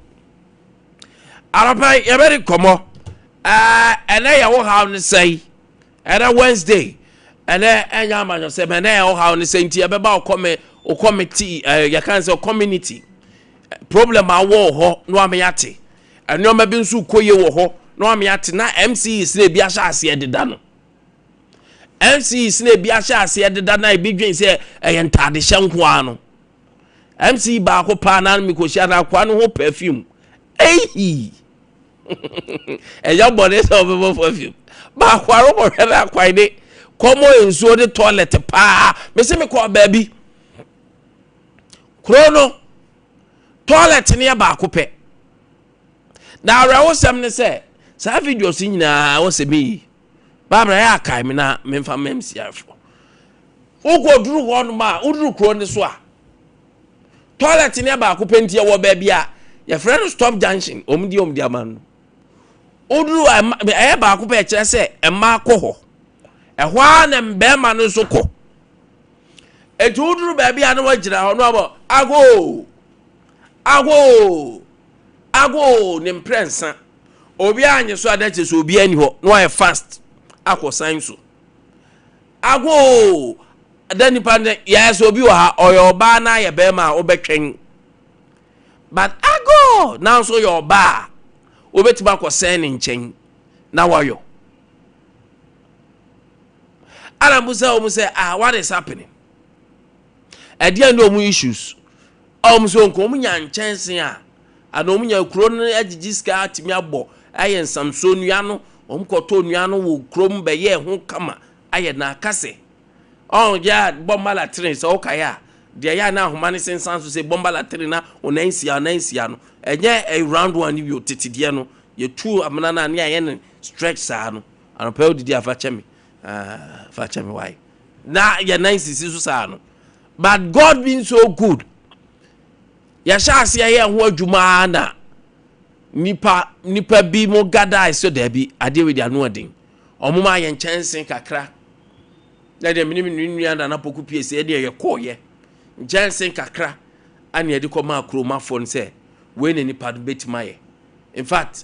Anɔpa yi yɛbɛdi nkɔmmɔ ɛɛ ɛnɛ yɛ wo haw ne sɛe Ɛnɛ Wednesday, ɛnɛ ɛnyɛ amanyɔsɛm, ɛnɛ yɛ ɔhaw ne sɛ nti ɛbɛba wo kɔmɛ wo committee ɛɛ yɛka sɛ community problem a wɔ hɔ na wame ate nneɛma bi nso kɔ yie wɔ hɔ na wame ate na MCEs na ebi ahyɛ aseɛ deda no MCEs na ebi ahyɛ aseɛ deda na ebi dwen sɛ ɛyɛ ntaadehyɛ nko ara no MCE baako paa na mekɔhyia na akoa no ho perfume eyi. Ɛnyɛ bɔne sɛ wobɛbɔ perfume. Baako ara wokɔhwɛ no akwan ne kɔmɔ nsuo ne toilet paa. Mese mekɔɔ baabi. Kuro no, toilet no yɛ baako pɛ. Na awerɛhosɛm ne sɛ, saa videos nyinaa wɔ sɛ meyi. Barbara yɛ akae me na memfa mma MCR foɔ. Wokɔduru hɔnom a, woduru kuro no so a, toilet no yɛ baako pɛ nti ɛwɔ baabi a yɛfrɛ no stop junction, wɔn di wɔn di ama no. Woduru a ɛyɛ baako pɛ ɛkyerɛ sɛ mmaa kɔ hɔ. Ɛhɔ ara na mmarima no nso kɔ. Eti woduru baabi a na wagyina hɔ na wabɔ ago ago ago ne mprɛnsa. Obiara nye so a na kyerɛ sɛ obiara ni hɔ na wayɛ fast akɔ san so. Agoo! Da nipa no yɛ sɛ obi wɔ ha ɔyɛ ɔbaa na ayɛ bɛrima a wobɛtwɛn but agoo nanso yɛ ɔbaa a wobɛtumi akɔsɛn ne nkyɛn na wayɔ ana mo sɛ wɔn sɛ ah what is happening ɛdeɛ ne wɔn issues a wɔn sɛ nka wɔn nya nkyɛnse a ana wɔn nya kuro no agyegye sika atumi abɔ ayɛ nsamsoɔ nnua no wɔn kɔtɔ nnua no wɔ kurom bɛyɛ ho kama ayɛ na akasɛ ɔn yɛ a bɔmba latrine sɛ ɔkae a deɛ yɛ a na ahoma no sensan so sɛ bɔmba latrine na ɔnan nsia ɔnan nsia no ɛnyɛ ɛ round one no bio tete deɛ no yɛtu amena no a ne ayɛ no stretch saa no anɔpɛ wodidi a fa kyɛ me ah, fa kyɛ me wae na yɛ nan sisi so saa no but God being so good yɛhyɛ aseɛ yɛ ho adwuma na nipa nipa bi mo gadae so daabi adeɛ wei de ano ɔden wɔn maa yɛn nkyɛnse kakra na deɛ mene me nua nana poku pie sɛ ɛdeɛ yɛkɔɔyɛ nkyɛnse kakra ɛna yɛde kɔ maa kuromafoɔ no sɛ wei na nipa no bɛtumi ayɛ in fact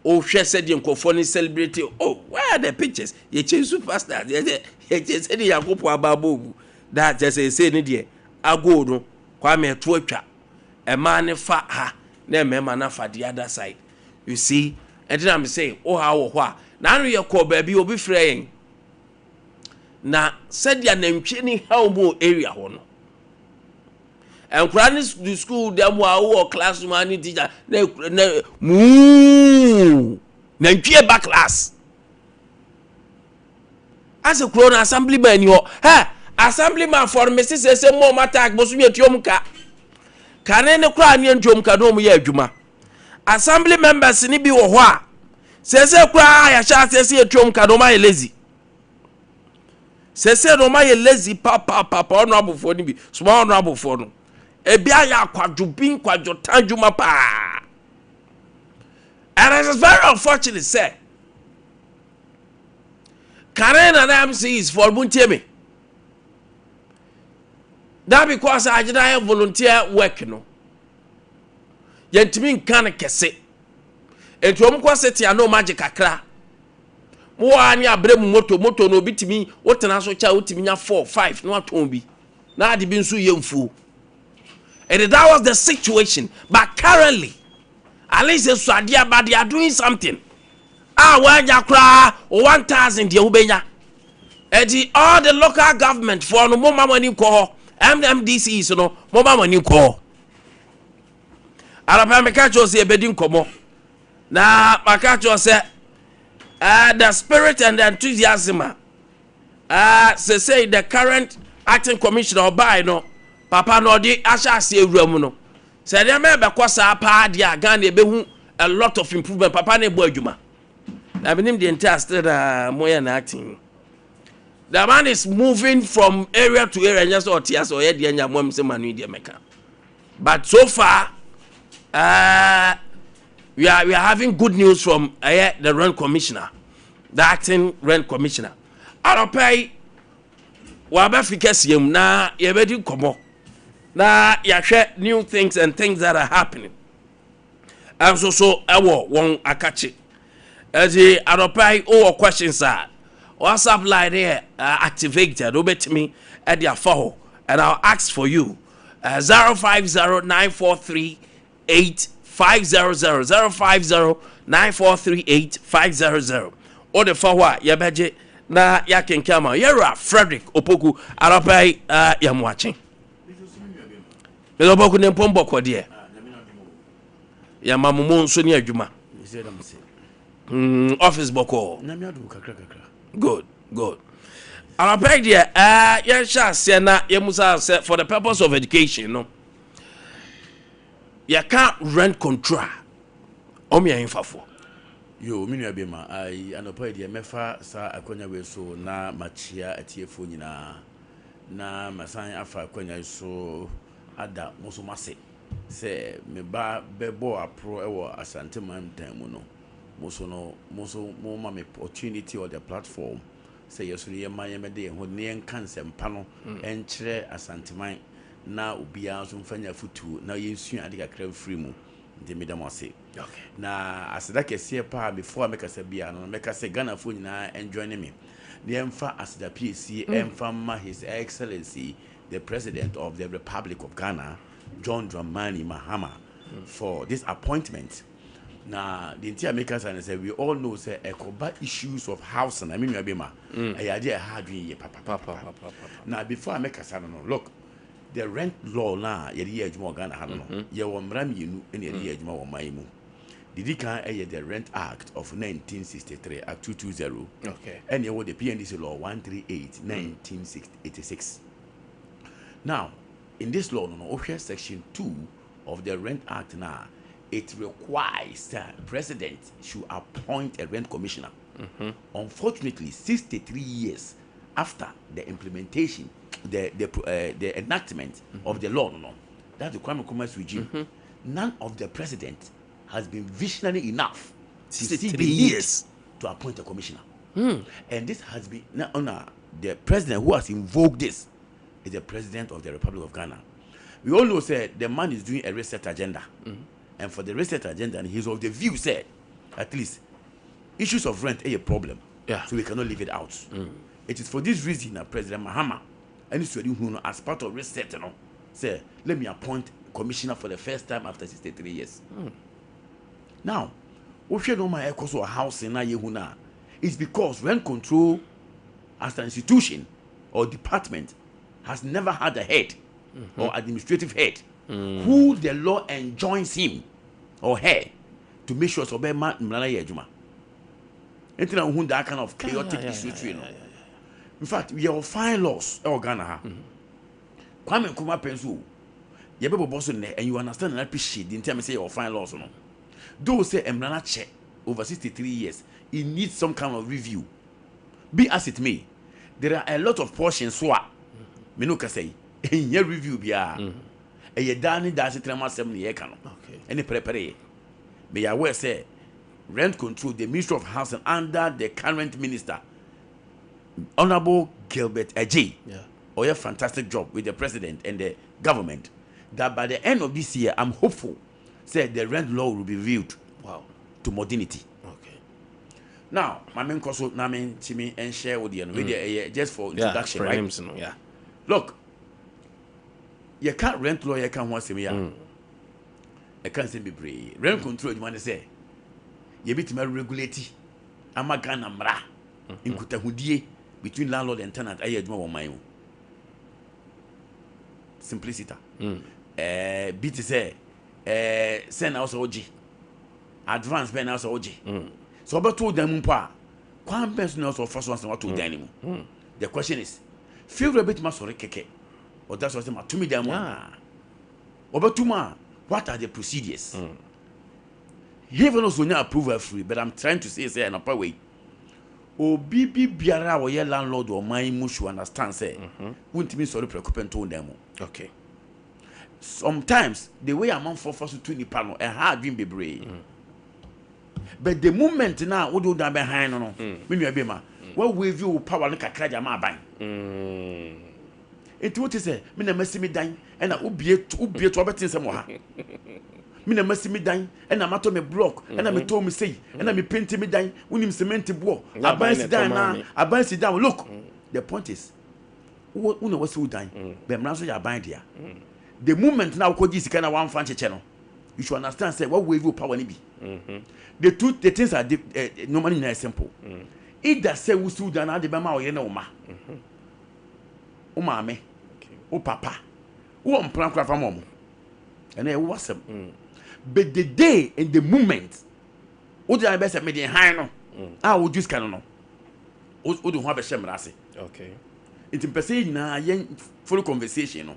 wohwɛ sɛdeɛ nkurɔfoɔ no celebrate oh where are the pictures yɛkyɛ superstars yɛkyɛ yɛkyɛ sɛdeɛ Nyankopɔn aba abɔ ogu da kyɛ sɛ ɛsei no deɛ agoo no Kwame ɛto atwa ɛmaa ne fa ha na mmarima no afa the other side you see ɛnti na me se wo ha wɔ hɔ a na ano yɛ kɔɔ baabi obi frɛ yɛn na sɛdeɛ nantwie ne haw mu wɔ area hɔ no nkwadaa no du school dɛm hɔ a wowɔ classroom a ne teacher na na muu nantwie ba class Asɛ kuro no assembly man ni hɔ. Hɛ! Assembly man foɔ no mese sɛ sɛ mo ɔmo attack bosom yɛ tuom ka. Kane no koraa ne ntuom ka na ɔmo yɛ adwuma. Assembly members ne bi wɔ hɔ a sɛ sɛ koraa yɛahyɛ aseɛ sɛ yɛtuom ka na ɔmo ayɛ lazy. Sɛ sɛ na ɔmo ayɛ lazy papaapapa honorable foɔ no bi small honorable foɔ no. Ebi ayɛ akwadwo bi nkwadwo tan dwuma paa. And it is very unfortunate sɛ Kane na na MCs foɔ mo ntie me. That because agyina yɛ volunteer work no. Yɛntumi nka no kɛse. Nti wɔn kɔ sete a na wɔn agye kakra. Mo wɔ ha ne abere mu moto moto no obi tumi wotena so kyɛ wotumi nya 4 5 na watɔn bi. Na ade bi nso yɛ mfuo. And that was the situation. But currently, at least so adeɛ but they are doing something. A woanya koraa wo 1000 deɛ wobɛnya. Ɛti all the local government foɔ no momma mo ani nkɔ hɔ. MMDCs no momma mo ani nkɔ hɔ. Anɔpa meka kyerɛ sɛ yɛbɛdi nkɔmmɔ. Na maka kyerɛ sɛ uh, the spirit and the enthusiasm a uh, sesei the current acting commissioner ɔbae no papa no ɔde ahyɛ aseɛ awura mu no Sɛ nneɛma ɛbɛkɔ saa paa deɛ a, Ghana yɛbɛhu a lot of improvement. Papa no ɛbɔ adwuma. Na menim deɛ nti a still na moyɛ no acting. The man is moving from area to area. Nyɛ sɛ ɔte ase ɔyɛ deɛ nya mo sɛ manu deɛ mɛka. But so far, we are having good news from the rent commissioner, the acting rent commissioner. Anɔpa yi, waba fi kɛseɛ mu na yɛbɛdi nkɔmmɔ. Na yɛahwɛ new things and things that are happening nso so ɛwɔ wɔn akakye. Ɛti anɔpa yi wowɔ questions a WhatsApp line yɛ activated wobɛtumi ɛde afa hɔ and I'll ask for you 050943 8500 050 9438 500 wode fa hɔ a yɛbɛgye na yɛakenkan ma yɛwura Frederick Opoku anɔpa yi yɛmoakye mede Opoku ne mpɔm bɔkɔ deɛ yɛma mo mo nso ne adwuma office bɔkɔɔ good good anɔpa yi deɛ yɛnhyɛ aseɛ na yɛmusa sɛ for the purpose of education no yɛka rent control a ɔmo yɛ mfafoɔ. Yo, me nua bema, ai, anɔpa yi deɛ mɛfa saa akwanya wei so na makyia atiefoɔ nyinaa. Na masan afa akwanya yi so ada mo nso mo ase sɛ me ba bɛbɔɔ aporo wɔ Asante mantam mu no, mo nso no, mo nso mo ma me opportunity or the platform sɛ yɛ so no yɛma yɛmmɛde yɛn ho na yɛnka nsɛmpa no nkyerɛ Asanteman na obiara nso mfa nya afotuo na yɛnsua ade kakra mfiri mu. Nti meda mo ase. Na aseda kɛseɛ paa before a mɛkasa biara no, mɛka sɛ Ghanafoɔ nyinaa enjoin me na yɛmfa aseda piesie ɛmfa mma His Excellency the President of the Republic of Ghana, John Dramani Mahama for this appointment. Na deɛ nti a meka saa ne sɛ we all know sɛ ɛkɔba issues of housing a me nua bi ma ɛyɛ adeɛ a ɛha adwene yie papapapa. Na before a mɛkasa no no, look, the rent law no a yɛde yɛ adwuma wɔ Ghana ha no no, yɛwɔ mmara mmienu na yɛde yɛ adwuma wɔ ɔman yi mu. Deɛ di kan yɛ the Rent Act of 1963, Act 220, ɛna ɛwɔ the PNDC Law 138, 1986. Now, in this law no no, wohwɛ section 2 of the Rent Act no a, it requires that president should appoint a rent commissioner. Unfortunately, 63 years after the implementation, the enactment of the law no no, that's the Kwame Nkrumah's regime, none of the president has been visionary enough to see the 63 need years. to appoint a commissioner. And this has been now, no, the president who has invoked this is the president of the Republic of Ghana. We all know say the man is doing a reset agenda. And for the reset agenda, he's of the view said, at least issues of rent are a problem. So we cannot leave it out. It is for this reason that President Mahama and his as part of reset, say, let me appoint commissioner for the first time after 63 years. Now, wohwɛ no ma ɛkɔ so wɔ housing na yɛhu no a, it's because rent control as an institution or department has never had a head or administrative head who the law enjoins him or her to make sure sɛ ɔbɛma mmara no yɛ adwuma. Nti na wohu that kind of chaotic issue tree no. In fact, yɛwɔ fine laws ɛwɔ Ghana ha. Kwame Nkrumah pɛn so o, yɛbɛbɔbɔ so nnɛ and you understand and appreciate the nti a mesɛ yɛwɔ fine laws no. Though sɛ mmara no akyɛ over 63 years, it needs some kind of review. Be as it may, there are a lot of portions so a me no kasa yi ɛnyɛ review biara. Ɛyɛ daa ne daa asetena mu asɛm ne yɛka no ɛne pɛrɛpɛrɛ yɛ. Meyɛ aware sɛ rent control, the Ministry of Housing under the current minister, Honorable Gilbert Adjei, ɔyɛ fantastic job with the president and the government, that by the end of this year, I'm hopeful say the rent law will be reviewed to modernity. Now, maame nkɔ so na me ntumi nhyɛ wo deɛ no. Wei deɛ ɛyɛ just for introduction, right? Prelims no, yeah. Look, yɛka rent law, yɛka ho asɛm yi a, ɛka nsɛm bebree. Rent control adwuma ne sɛ yɛbɛtumi regulate ama Ghana mmara nkutahodie between landlord and tenant ayɛ adwuma wɔ ɔman mu. Simpliciter. Bi te sɛ sɛ na wosɛ wogye advance bɛn na wosɛ wogye sɛ wobɛto wo dan mu mpo a, kwan bɛn so na wosɛ wɔfa so ansa wato wo dan no mu. The question is, fiewura bɛtumi asɔre kɛkɛ ɔda so sɛ matumi dan mu anaa wɔbɛto mu a, what are the procedures? Even also nya approval free, but I'm trying to say sɛ ɛnɔpa wei obi bi biara a wɔyɛ landlord wɔ ɔman yi mu should understand sɛ wontumi nsɔre prɛko pɛ nto wo dan mu. Sometimes the way amanfoɔ fa so tu nipa no ɛha adwene bebree, but the moment na wode wo dan bɛhan no, me nua bi ma wawaive wo power no kakra gya ma aban. Nti wote sɛ me na masi me dan ɛna wobie to wabɛte nsɛm wɔ ha, me na masi me dan ɛna matɔ me block ɛna metɔ me sei ɛna me paint me dan, wonim cement boɔ. Na aban aban si na dan ɛtɔ na maa me. Aban si dan. Look, the point is wo na wasi wo dan bɛn, mmara nso yɛ aban dea. The moment na wokɔgye sika na wamfa nkyekyɛ no, you should understand sɛ wawaive wo power no bi. The two the things are nneɛma no nyinaa yɛ simple. Either sɛ wosi wo dan na ade bɛma wo yere ne wo ma, wo maame, wo papa, wowɔ mpena koraa fa ma ɔmo, ɛnna ɛwɔ asɛm. But the day and the moment wode ayɛ bɛ sɛ mede han no a wogye sika no, wode ho abɛhyɛ mmara ase. Nti mpɛ sɛ yɛn nyinaa yɛn follow conversation no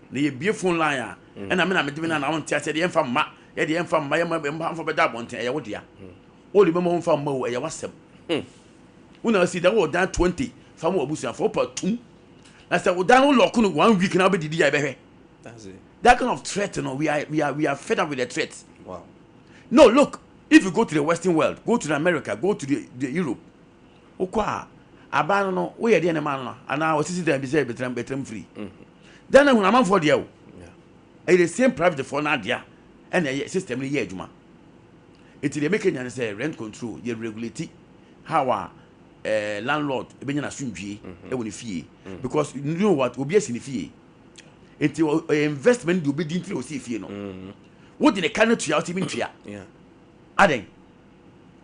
na yɛbie phone line a ɛna me na mede me na na wonte aseɛ de yɛmfa mma yɛde yɛmfa mma yɛmma yɛmfa bɛda abɔnten. Ɛyɛ wo dea, wode bɛma wo mfa mma wo, ɛyɛ w'asɛm. Wona asi da wɔ dan 20 fa ma w'abusuafoɔ wopa tum. Na sɛ wo dan no lock no one week na wobɛdidi a yɛbɛhwɛ. That kind of threat no, we are, we are, we are fed up with the threat. Wow. No, look, if you go to the Western world, go to the America, go to the, the Europe, wokɔ a, aban no no, woyɛ deɛ ne ma no no, anaa wɔsisi dan bi sɛ bɛtram bɛtram firi. Dan na hunu amanfoɔ deɛ o. Ɛyɛ the same private foɔ no adea ɛna ɛyɛ system no yɛ adwuma. Eti deɛ meka nya ne sɛ rent control yɛ regulate how a eh, landlord ebɛnya n'asomdwie ɛwɔ ne fie because you know what, obi asi ne fie. Nti ɔyɛ investment de obi di nti na osi fie no. Wode ne ka no tua, wotumi ntua. Adɛn?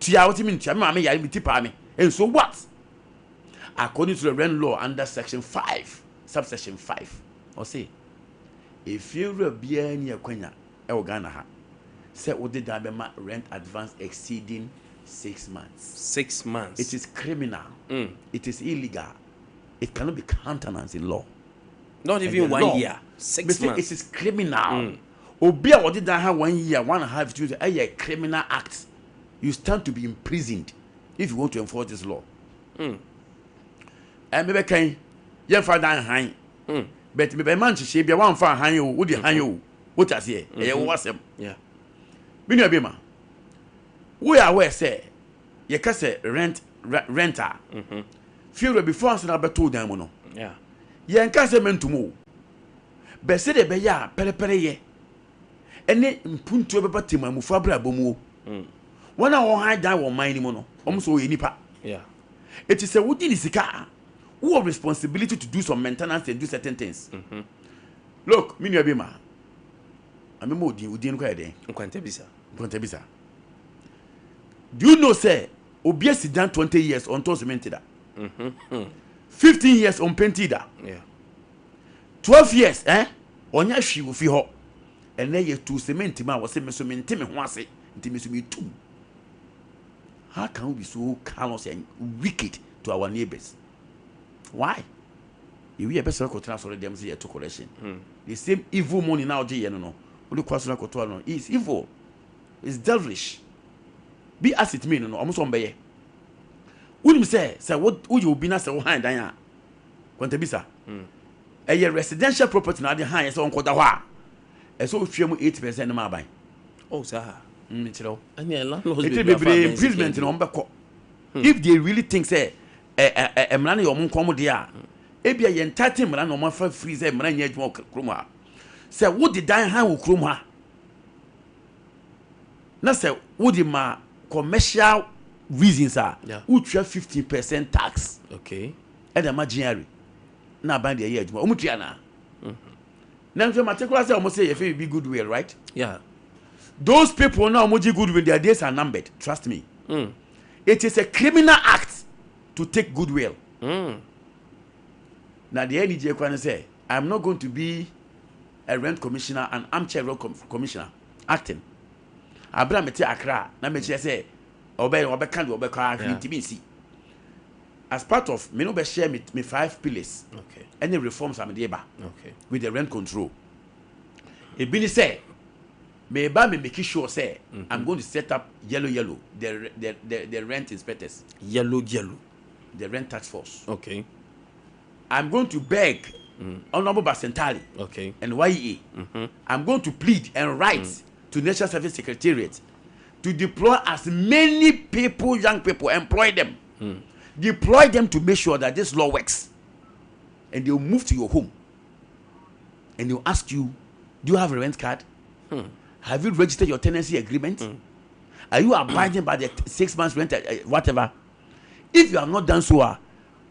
Tua wotumi ntua. Me maame yare, me ti paa me. And so what? According to the rent law under section 5, subsection 5, ɔse efiewura biara ni akwanya ɛwɔ Ghana ha sɛ wode dan bɛma rent advance exceeding 6 months. 6 months. It is criminal. It is illegal. It cannot be countenanced in law. Not And even the one law, year. 6 Mr. months. It is criminal. Obi a wɔde dan ha one year, one and a half, 2 years, ɛyɛ criminal act. You stand to be imprisoned if you want to enforce this law. Ɛ mebɛkan yɛmfa dan han. But mebɛma nhyehyɛ bi a wɔamfa han o, wode han o, wote aseɛ, ɛyɛ wo asɛm. Me nua bi ma, woyɛ aware sɛ yɛka sɛ rent rent a, fiewura before ansa na abɛto wo dan mu no, yɛnka sɛ mɛntom o, bɛ sɛdeɛ ɛbɛyɛ a pɛrɛpɛrɛ yɛ ɛne mpuntuo bɛba temamufo abrabɔ mu o, wɔn a wɔhan dan wɔ ɔman no mu no, wɔn nso wɔyɛ nipa. Eti sɛ wodi ne sika a, wowɔ responsibility to do some maintenance and do certain things. Look, me nua bi ma ame ma odin odin no kɔ yɛ den. Nkwantabisa. Nkwantabisa, do you know sɛ obi asi dan 20 years, ɔntɔ cement da, 15 years ɔmpenti da, 12 years ɔnyɛ hwee wɔ fi hɔ. Ɛnɛ yɛ tu cement mu a, wɔsɛ me so mente me ho ase nti me so me tum. How can we be so callous and wicked to our neighbors? Why? Ewi yɛ bɛsɛrɛ kɔtena asɔre dɛm sɛ yɛto collection, the same evil money na ɔgye yɛ no, wode kɔ asɔre akɔto ano. It's evil, it's devilish. Be as it may no, ɔmo sɛ ɔmo bɛyɛ. Wonim sɛ sɛ woyɛ obi na sɛ wo han dan a, kwantabisa, ɛyɛ residential property na ade han yɛ sɛ ɔnkɔda hɔ a, ɛsɛ otua mu 8% ne ma aban. Oh, saa. Nkyerɛ wo. Ɛne landlords eti bebree afa bebree abɛn imprisonment sika na ɔmo bɛkɔ if they really think sɛ ɛ ɛ ɛ mmara no yɛ ɔmo nkɔn deɛ a, ebia yɛn tate mmara na ɔmo afa free sɛ mmara nyɛ adwuma wɔ kurom ha. Sɛ wode dan han wɔ kurom ha na sɛ wode ma commercial reasons a, wotua 15% tax ɛde ama GRA na aban deɛ ɛyɛ adwuma. Ɔmo tua naa na nso mate koraa sɛ ɔmo sɛ yɛfɛ bibi goodwill, right? Yeah. Those people now ɔmo gye goodwill, their days are numbered, trust me. It is a criminal act to take goodwill. Na deɛ ɛni gye kora ne sɛ I am not going to be a rent commissioner, an armchair rent commissioner acting. Abira mete Accra na mekyerɛ sɛ ɔbɛ ɔbɛka deɛ ɔbɛka ahwɛ ntumi nsi as part of me no bɛ share me five pillars ɛne reforms a mede ba with the rent control. Ebi ni sɛ meba me make sure sɛ I'm going to set up yellow yellow, the rent inspectors. Yellow yellow. The rent task force. I'm going to beg Honourable Basentali and YEA. I'm going to plead and write to National Service Secretariat to deploy as many people, young people, employ them. Deploy them to make sure that this law works. And they'll move to your home and they'll ask you, do you have a rent card? Have you registered your tenancy agreement? Are you abiding by the 6 months rent, whatever? If you have not done so,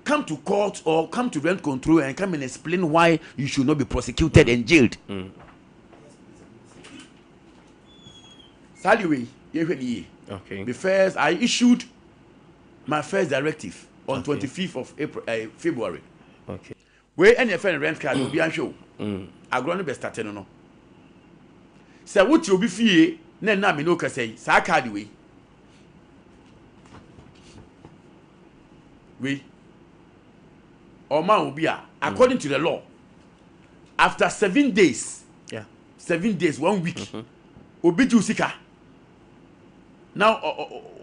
come to court or come to rent control and come and explain why you should not be prosecuted and jailed. Sally wei, yɛhwɛ ni yie. The first, I issued my first directive on 25th of April, February. Wei ɛna yɛfrɛ no rent card. Obi ahwɛ o. Agorɔ no bɛ start no. Sɛ wote obi fie na ɛna mi ne o kasa yi, saa card wei. Wei. Ɔma obi a, according to the law, after 7 days, 7 days, one week, obi gye o sika na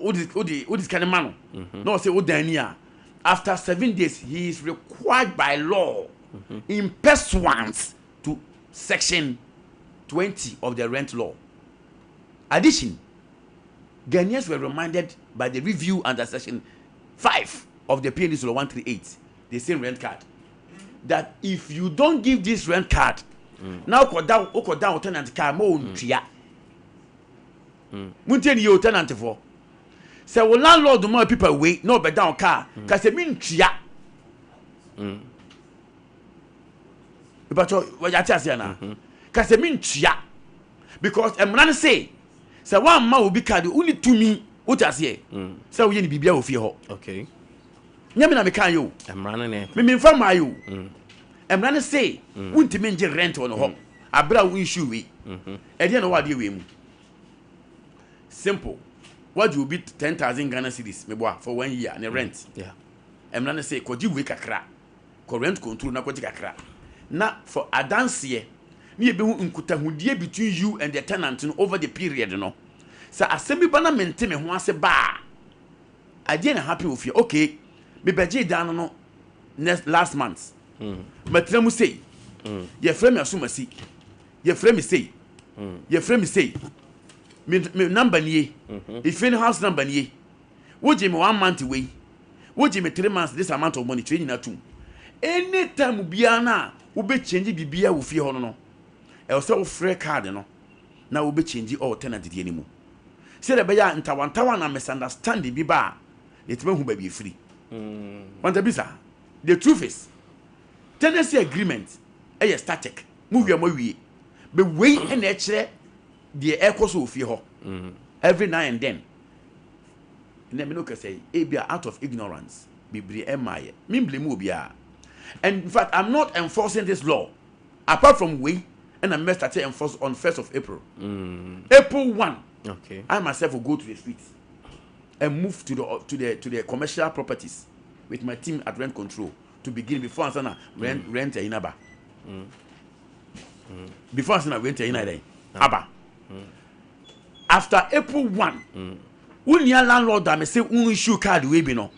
wode sika ne ma no na ɔsɛ wo dan ni a, after 7 days he is required by law. In pursuance to section 20 of the rent law. Addition, Ghanaians were reminded by the review under section 5 of the PNDC law 138, the same rent card, that if you don't give this rent card, now wokɔda wo tenant car ma ɔntua. Montie ne yɛ o, tenant foɔ, sɛ wo landlord ma paper wei na ɔbɛda wo car ka sɛ mentua. Ìbàtɔ wɔyɛ ase anaa ka sɛ mentua, because mmara no se sɛ woamma obi card, wone tumi, wote aseɛ, sɛ woyɛ ne biribia wɔ fie hɔ. Nyɛ me na meka yɛ o. Mmara no ne mememfa mmaa yɛ o. Mmara no se wontumi ngye rent wɔ no hɔ aberɛ a wo issue wei. Ɛdeɛ na wɔ adeɛ wei mu simple, wagye obi 10,000 Ghana cedis, meboa, for one year ne rent. Mmara no se kɔgye wei kakra, kɔ rent control na kɔgye kakra na for adanseɛ ne yɛbɛhu nkutahodie between you and the tenant no over the period no. Sɛ asɛm bi ba na mente me ho ase baa, adeɛ na happen wɔ fie, okay, mebɛgye dan no next last month, matena mu sei, yɛfrɛ me asomasi, yɛfrɛ me sei, yɛfrɛ me sei, me number nie, efie no house number nie, wogye me one month wei, wogye me 3 months, this amount of money, kyerɛ nyinaa tum. Anytime biara no a wobɛchange biribiara wɔ fie hɔ no, ɛwɔ sɛ wofrɛ card no na wobɛchange ɔwɔ tenant deɛ no mu, sɛdeɛ ɛbɛyɛ a ntawantawa na misunderstanding bi ba a, yɛtumi ahu baabi efiri. Wanta bisa, the truth is tenancy agreement ɛyɛ static, mo wie mo awie, but wei ɛna ɛkyerɛ deɛ ɛkɔ so wɔ fie hɔ every now and then. Na mi no kɛsɛ yi, ebia out of ignorance bebree ɛma yɛ mi blame obiara, and in fact, I'm not enforcing this law apart from wei ɛna mi start enforce on 1st of April, April 1. I myself will go to the street and move to the commercial properties with my team at rent control to begin before ansa na rent ɛyin aba, before ansa na rent ɛyin ayɛ aba. After April 1, wunia landlord a mese n issue card wei bi no,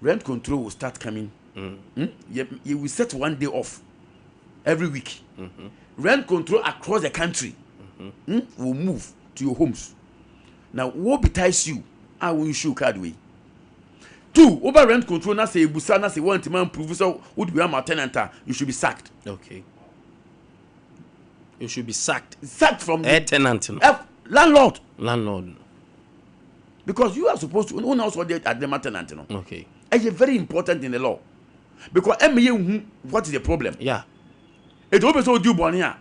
rent control will start coming. You will set one day off every week. Rent control across the country will move to your homes. Now, what betides you a wo issue card wei? Two, over rent control na sɛ ebusa na sɛ wɔn ntoma improve sɛ wode wei ama tenant a, you should be sacked. Okay. You should be sacked. Sacked from the tenant no. Landlord. Landlord no. Because you are supposed to who knows what they at tenant no. Ɛyɛ very important in the law because ɛmɛ yɛ hu what is the problem. Etu o bɛ sɛ o di bɔnni a,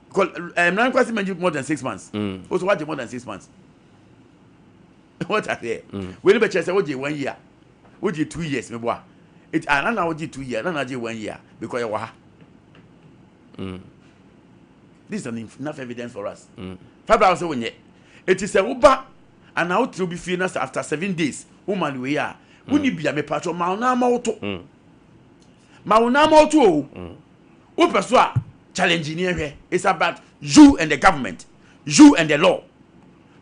because mmara nkwasi mɛ more than 6 months. O so wagye more than 6 months. What are there? Wei ni bɛ kyerɛ sɛ o gye one year, o gye 2 years mɛ bɔ a. Eti ana na o gye 2 years, na na gye one year because yɛ wɔ ha. This is an enough evidence for us. Fabra sɛ o nyɛ. Eti sɛ o ba ana o tiri obi fie na sɛ after 7 days o ma ni wei a, o ni bia mepa atwa ma o nan ma o to. Ma o nan ma o to o. O pɛ so a challenge ni ɛhwɛ. It's about you and the government, you and the law.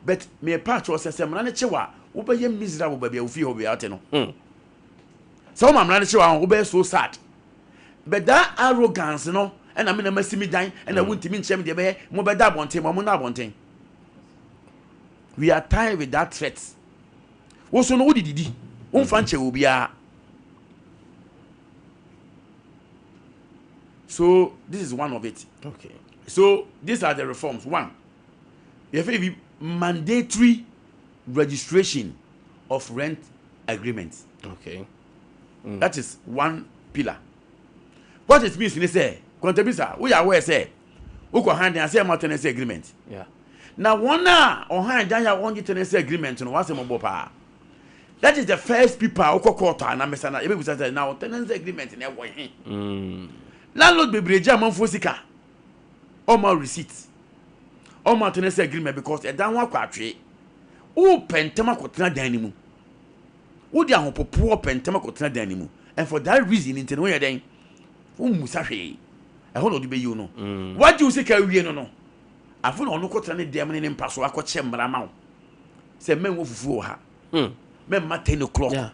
But me pa atwa sɛ mmara ne kyew a, wobɛyɛ miserable baabi a ofie hɔ baabi a ɔte no. Sɛ woma mmara no kyew a, wobɛyɛ so sad. But that arrogance no, ɛna me na ma si mi dan, ɛna wontumi nkyɛn mi deɛ bɛyɛ, mo bɛda abɔnten, mo na abɔnten. We are tired with that threat. Woso no wode didi, womfa nkyɛ obiara. So this is one of it. So these are the reforms. One, yɛfɛ bi mandatory registration of rent agreement. That is one pillar. What it means ni sɛ, kɔntɛbisa, woyɛ aware sɛ wokɔ han dan ase ɛma tenancy agreement. Na wɔn a ɔhan dan a wɔn gye tenancy agreement no, wɔasɛm ɔbɔ paa. That is the first people a wokɔ court a na mesa na ebebusa sɛ na tenancy agreement na ɛwɔ he. Landlord bebree gye amanfoɔ sika, ɔma receipt, ɔma tenancy agreement because ɛdan ho akɔ atwee. Wopɛ ntɛm akɔtena dan no mu, wode ahopopoɔ pɛ ntɛm akɔtena dan no mu, and for that reason nti no woyɛ dɛn, wommusa hwee, ɛhɔ na ɔde bɛyi wo no. Wagye wo sika awie no, afei na ɔno kɔtena ne dɛm ne ne mpa so akɔkyɛ mmara ma wo sɛ mɛnwɔ fufuo wɔ ha, mɛmma 10 o'clock.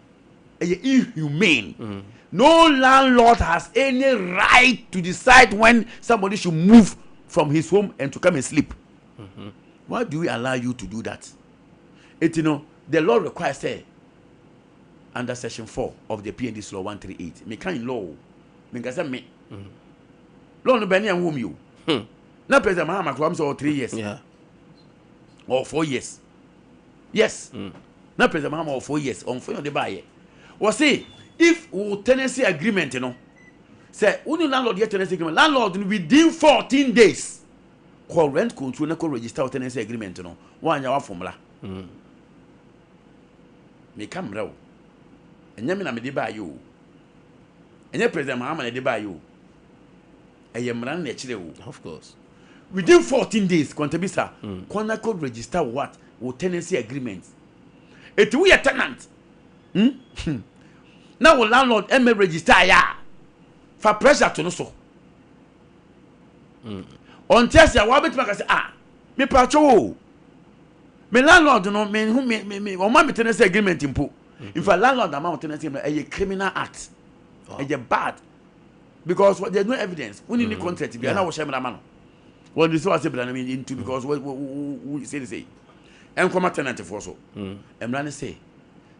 Ɛyɛ inhumane. No landlord has any right to decide when somebody should move from his home and to come and sleep. Why do we allow you to do that? Eti no, the law requires sɛ under section 4 of the PNDC law 138, me kan law o, me nka sɛ me law no bɛn ne ɛnwo mi o. Na President Mahama kura sɛ ɔwɔ 3 years or 4 years. Yes. Na President Mahama wɔ 4 years ɔnfo yɛn ɔde baayɛ. Wɔsi if wo tenancy agreement no, sɛ wo ne landlord yɛ tenancy agreement, landlord no within 14 days kɔ rent control na kɔ register wo tenancy agreement no, wɔn anya wafomla. Meka mmerɛ o, ɛnyɛ me na mede baayɛ o, ɛnyɛ President Mahama na ɛde baayɛ o, ɛyɛ mmara no na ɛkyerɛ o. Of course. Within 14 days, kɔntabisa kɔ na kɔ register what wo tenancy agreement. Eti woyɛ tenant, Na wo landlord ɛmɛ register ayɛ a, fa pressure to no so. Ɔnte ase a, wabɛtumi aka sɛ, ah, mepatwo o, me landlord no, me ho me me me ɔma me tenancy agreement mpo. In fact, landlord ama wo tenancy agreement, ɛyɛ criminal act, ɛyɛ bad, because there is no evidence. Wonni ni contract bi a na wɔhyɛ mmara ma no wɔn de sɛ wɔase bra no mi ntu because wo wo wo wo sei ne sei. Ɛnkɔma tenant foɔ so, mmara ne sɛ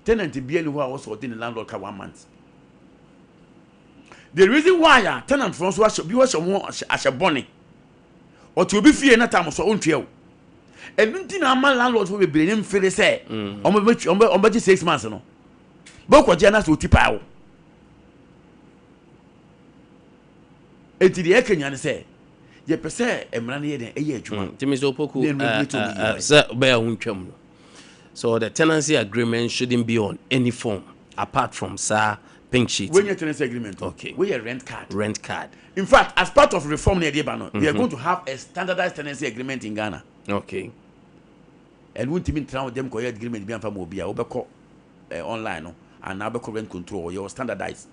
tenant bia ni hɔ a wɔsɔ ɔde ne landlord ka one month. The reason why a tenant foɔ nso ahyɛ bi wɔhyɛ wɔn ahyɛ bɔne, ɔte obi fie na tam so ɔntua o, ɛnu nti na ama landlord fo bebree ne mfiri sɛ ɔmo bɛ ɔmo bɛ ɔmo bɛgye 6 months no bɛkɔgye anaasɛ oti paa o. Eti deɛ ɛka nya ne sɛ yɛpɛ sɛ mmara no yɛ den, ɛyɛ adwuma. Nti Mr. Opoku, Then regulate ɔmo yie. Sɛ ɔbɛyɛ ho ntwam no. So the tenancy agreement shouldn't be on any form apart from saa pink sheet. Wey nyɛ tenancy agreement o. Okay. Wey yɛ rent card. Rent card. In fact, as part of reform na yɛde ba no, we are going to have a standardized tenancy agreement in Ghana. Ɛno ntumi ntena wo dɛm kɔyɛ agreement bi anfa ma obi a wobɛkɔ online no anaa wobɛkɔ rent control, ɔyɛ standardized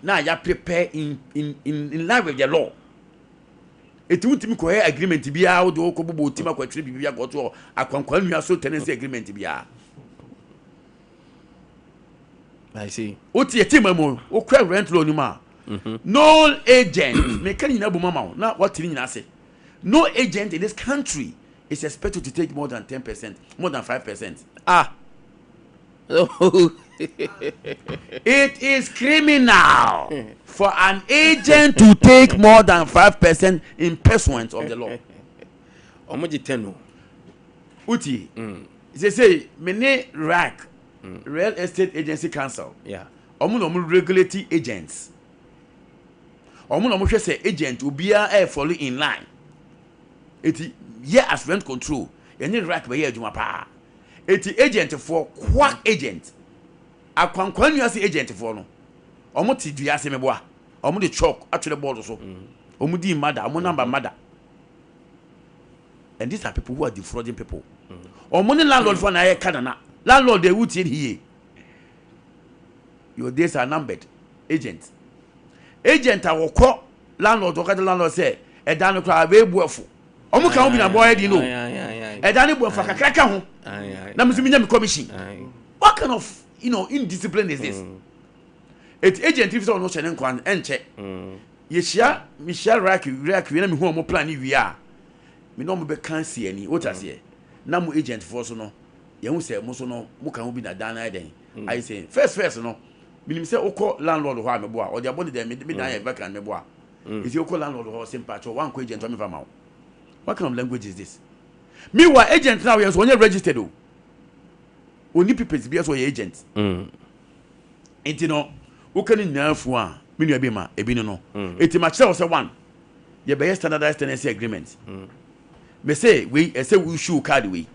na yɛ prepare in line with the law. Eti wuntumi kɔyɛ agreement biara wode wokɔ bobɔ otim akɔtwerɛ biribi akɔto hɔ akwankwa nnua so tenancy agreement biara. I see. Wote yɛ team mu, wokura rent law no mu a, no agent, meka ne nyinaa bom ama wo na woate ne nyinaa ase, no agent in this country is expected to take more than 10%, more than 5%. Ah. It is criminal for an agent to take more than 5% in pursuance of the law. Ɔmo gye 10 o. Uti, sɛ me ne REAC, Real Estate Agency Council, ɔmo na ɔmo regulate agents. Ɔmo na ɔmo hwɛ sɛ agent obiara ɛyɛ follow in line. Eti yɛ as rent control, yɛne REAC bɛyɛ adwuma paa. Eti agent foɔ, quack agent, akwankwan nua se agent foɔ no, ɔmo te dua ase meboa, ɔmo de chalk atwerɛ board so, ɔmo di mmada, ɔmo number mmada. And these are people who are defrauding people. Ɔmo ne landlord foɔ na ayɛ ka nana. Landlord de ewu tie ne yie. Your days are numbered. Agent. Agent a wɔkɔ landlord, wɔka kyerɛ landlord sɛ ɛdan no koraa bɛyɛ bu ɛfo. Ɔmo ka ho bi na bɔ ɛdi no. Ɛdan no bu ɛfo kakra ka ho. Na mi nso mi nya mi commission. What kind of indiscipline is this? Eti agent fi sɛ ɔno hyɛ ne nkwa ɛnkyɛ. Yɛhyia, mehyia REAC wie na mehu ɔmo plan ne wie a, me ne ɔmo bɛka si ani, wote aseɛ? Na mo agent foɔ so no, yɛhu sɛ mo so no, mo ka ho bi na dan na ayɛ dɛn? Ayɛ sɛ first no, menim sɛ wokɔ landlord hɔ a meboa, ɔde abɔ ne dɛn, me dan yɛ vacant meboa. Eti wokɔ landlord hɔ sɛ mpakyɛw wankɔ agent hɔ mefa ma wo. What kind of language is this? Meanwhile, agent na woyɛ nso ɔnyɛ registered o. Oni papers bi so ɔyɛ agent. Nti no, woka ne nyinaa fu a, me nua bi ma ebi no. Eti ma kyerɛ wo sɛ one, yɛbɛyɛ standardized tenancy agreement. Me se wei ɛsɛ wo issue card wei.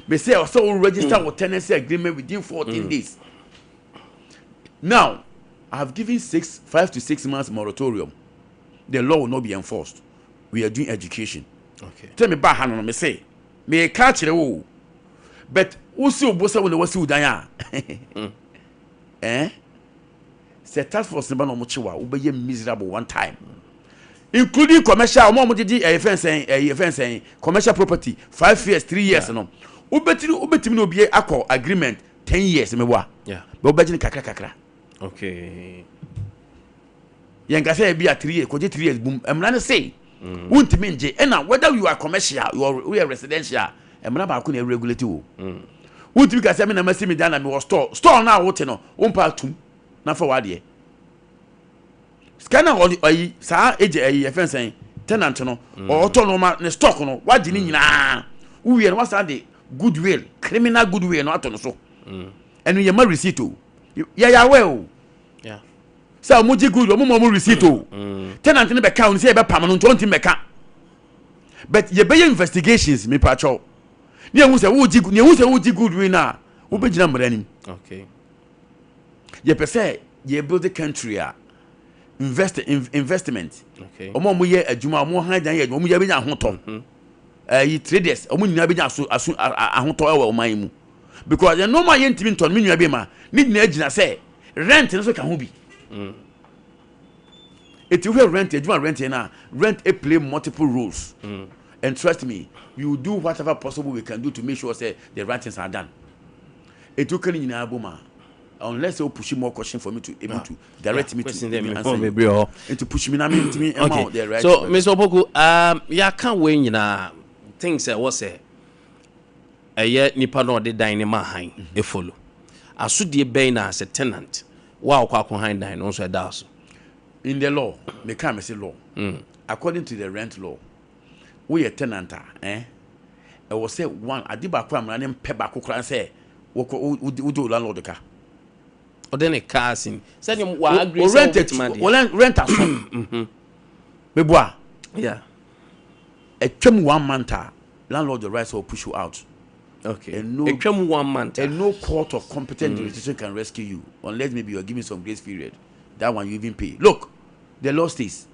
Me se ɔsɛ wo register wo tenancy agreement within 14 days. Now, I have given 5 to 6 months moratorium. The law will not be enforced. We are doing education. Tell me ba ha no, me se me ka kyerɛ wo, but wo si obo sɛ wo na wasi wo dan a, sɛ task force ne ba na ɔmo kye wa, wobɛyɛ miserable one time, including commercial ɔmo a ɔmo gyegye ɛyɛ fɛn sɛn, ɛyɛ fɛn sɛn, commercial property 5 years, 3 years no, wobɛtumi na obi akɔ agreement. 10 years meboa bɛ wobɛgye no kakra kakra. Yɛn kasa yɛ bi a 3 years, kɔgye 3 years bum. Mmara no sei wontumi ngye. Ɛna whether you are commercial you are woyɛ residential, mmara baako na ɛregulate wo. Wontumi ka sɛ me na masi me dan na mewɔ store. Store no a wote no, wompa atum na fa w'adeɛ sika na ɔde ayi saa egye ayi yɛfɛn sɛn tenant no ɔtɔ nneɛma ne stock no wagye ne nyinaa. Wowie no, wasan de goodwill, criminal goodwill no ato no so. Ɛno yɛ ma receipt o, yɛyɛ awɛ o sɛ ɔmo gye good, ɔmo ma ɔmo receipt o. Tenant no bɛka o sɛ yɛbɛpam no nti ɔntumi bɛka, but yɛbɛyɛ investigations. Mipakyɛw, ne ehu sɛ wogye ne ehu sɛ wogye goodwill na wobɛgyina mmara anim. Yɛpɛ sɛ yɛ build the country a investment. Ɔmo a ɔmo yɛ adwuma, ɔmo han dan yɛ adwuma, ɔmo yɛ bɛnya ahotɔ. Ɛyi traders, ɔmo nyinaa bɛnya aso aso ahotɔ ɛwɔ ɔman yi mu, because yɛn nneɛma a yɛntumi ntɔ no, me nua bi ma ne nyinaa gyina sɛ rent no so ka ho bi. Eti wohwɛ rent adwuma, rent yɛn a rent e play multiple roles and trust me, we will do whatever possible we can do to make sure say the right things are done. Eti woka ne nyinaa bɔ ma, unless you push more question for me to able to direct me to question them even me answer you. Bebree hɔ. Nti push me na me ntumi ɛma wo the right So Mr. Opoku, yɛaka wei nyinaa, things ɛwɔ sɛ ɛyɛ nipa na ɔde dan ne ma han ɛfollow. Asodie bɛn na sɛ tenant wo a wokɔ akɔ han dan no nso ɛda so? In the law, me ka me say law, according to the rent law, woyɛ tenant a, ɛwɔ sɛ one ade baako a mmara ne mpɛ baako koraa sɛ wɔkɔ wode wo landlord ka. Ɔde ne kaa sin sɛdeɛ wa agree O sɛ rent wobɛtumi adeɛ. O rent aso meboa. Ɛtwam one month a, landlord the right sɛ push you out. And no Ɛtwam one month a. And no court of competent jurisdiction can rescue you unless maybe you are given some grace period. That one you even pay. Look, the law states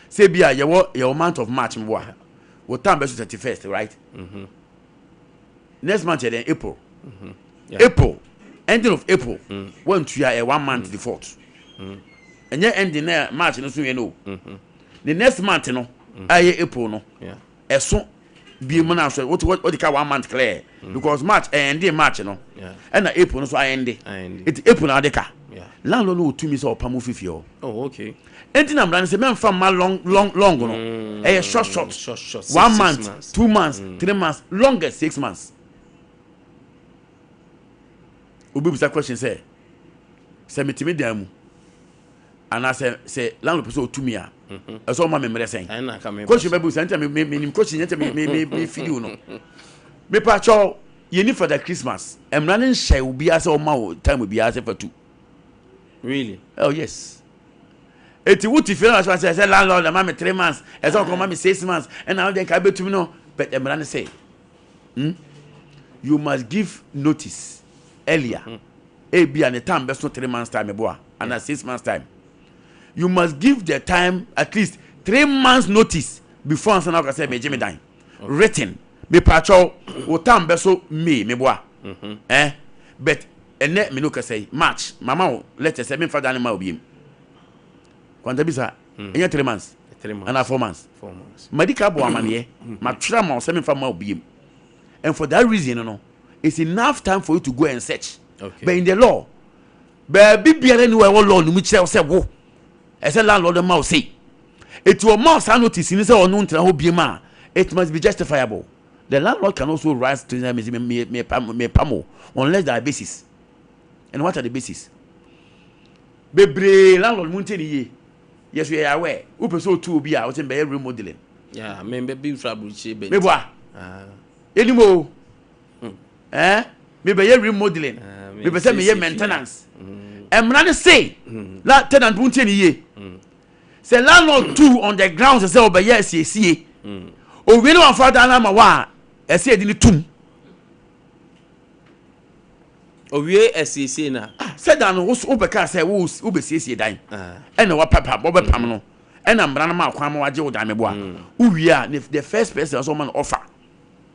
say bi a yɛwɔ month of March mboa wo time bɛ so 31st, right? Next month yɛ then April. April, ending of April, wɔntua ɛ one month default. Ɛnyɛ ending na March no so yɛ no o, the next month no a ɛyɛ April no ɛso bie mu na so wote wɔde ka one month clear because March ɛyɛ March no ɛna April no so ayɛ Ayɛ nde eti April na ade ka. Landlord no wɔ tumi sɛ ɔpam wo fifie hɔ. Enti na mmara no sɛ mɛmfa mma long long long no, ɛyɛ short short. Short short, six, One six month, months. 2 months, 3 months, longest 6 months. Obi bisa question sɛ metumi dan mu anaasɛ sɛ landlord pɛ sɛ ɔtumi a, ɛsɛ ɔma me mmerɛ sɛn? Ɛna aka me. Question bɛbu sa nti me me nim question nti me me me me fidi wo no. Mepa kyɛw, yɛni Father Christmas. Mmara no nhyɛ obiara sɛ ɔma wo time obiara sɛ fa tu. Really? Oh yes. Eti wote fie na sɛ sɛ landlord ama me 3 months, ɛsɛ ɔkɔ ma me 6 months, ɛna ɔde nka bɛtumi no. But mmara no sɛ, You must give notice earlier. Ebi a ne time bɛ so 3 months time eboa ana 6 months time. You must give the time at least 3 months notice before ansa na ɔka sɛ megye me dan. Written. Mepakyɛw, wo time bɛ so May meboa. But ɛnɛ me no kasa yi March, mama wo letter sɛ memfa dan no ma obi mu. Kwanta bisa ɛnyɛ 3 months? 3 months. Ana 4 months? 4 months. Madi ka bɔ amaneɛ, matwerɛ ama wo sɛ memfa ma obi mu, and for that reason no, it's enough time for you to go and search. But in the law, baabi biara ni wɔ ɛwɔ law no mu kyerɛ wo sɛ wo ɛsɛ landlord ma wo sei eti ɔma wo saa notice ni sɛ ɔno ntena hɔ biem a, it must be justifiable. The landlord can also rise to me me me pam me pam o unless there are basis. And what are the basis? Bebree landlord mu nte ne yie, yɛ so yɛ aware wopɛ sɛ otu obi a wɔsɛ mbɛyɛ remodeling. Yeah, me bɛ bi fura aburukyire bɛ. Meboa enim o, mebɛyɛ remodeling. Ah, me mepɛ sɛ meyɛ nsiesie fie. maintenance. Mmara ne se la tenant mu ntie ne yie sɛ landlord tu on the ground sɛ ɔbɛyɛ asiesie owie ne wamfa dan no ama wa a, ɛsɛ yɛde ne tum. Owie asiesie na. Ah, sɛ dan no wobɛka sɛ wobɛsiesie dan Ah. ɛna wapapa wɔbɛpam no, ɛna mmara no ma kwan ma wagye wo dan meboa wowie a, the first person ɔsɛ ɔma no offer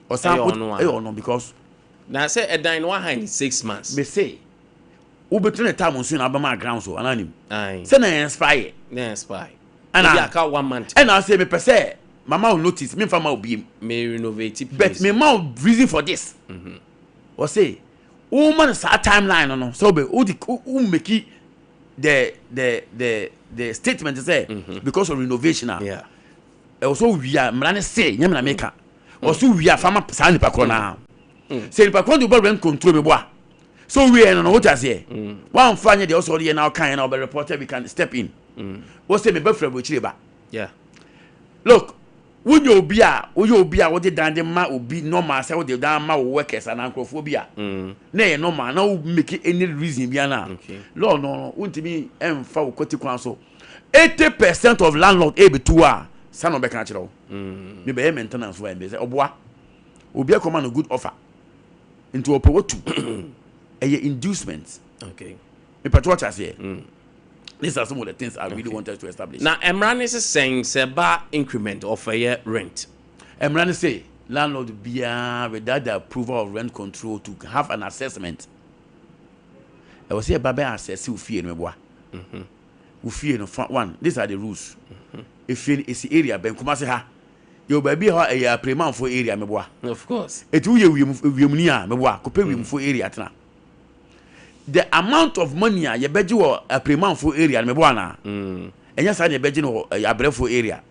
ɔsan Ɛyɛ ɔno a. ɛyɛ ɔno because Na sɛ ɛdan no wahan ne 6 months. Me se wobɛtena ne time nso na abɛma ground so anaa nim Aye. sɛ na expire. Na expire. Ɛna Ebi aka one month. ɛna sɛ mepɛ sɛ mama wo notice, memfa ma wo biem. Me renovate But place. mema wo reason for this. Ɔse Woma no saa timeline no sɛ wobɛ wode wo make the statement sɛ because of renovation a ɛwɔ sɛ wowie a, mmara no se nyɛ me na meka, wɔ so wie a fama saa nipa korɔ naa sɛ nipa korɔ de wobɛ rent control mi boa sɛ wowie no, wote aseɛ, woamfa nyɛ deɛ wosɛ wode yɛ na wokaeɛ na wobɛ report, we can step in. Wo sɛ mebɛ firi aburokyire ba. Look, wonyɛ obi a woyɛ obi a wode dan de ma obi normal sɛ wode dan ma wo workers anaa nkurɔfoɔ bi a na ɛyɛ normal na wo make any reason bi ana law no, wontumi ɛmfa wo kwati kwan so. 80% of landlord ɛbɛtu a sa na ɔbɛka akyerɛ wo, mebɛyɛ maintenance wa ɛmbɛ sɛ ɔboa obi akɔma no good offer nti ɔpɛ watu, ɛyɛ inducement. Mepɛtɛ wɔte aseɛ. These are some of the things I really want us to establish. Na mmara ne sɛ sɛ ba increment of ɛyɛ rent? Mmara ne sɛ landlord biara without the approval of rent control to have an assessment, ɛwɔ sɛ yɛba bɛ assess wo fie no. Meboa wo fie no fa one, these are the rules. Efie no esi area bɛn? Kumase ha yɛwɔ baabi a hɔ a ɛyɛ apremanfo area, meboa? Of course. Eti woyɛ wiem wiemuni a, meboa, kɔpɛ wiemfo area tena. The amount of money a yɛbɛgye wɔ apremanfo area no, meboa anaa ɛnyɛ saa na yɛbɛgye no wɔ ɛyɛ abrɛfo area?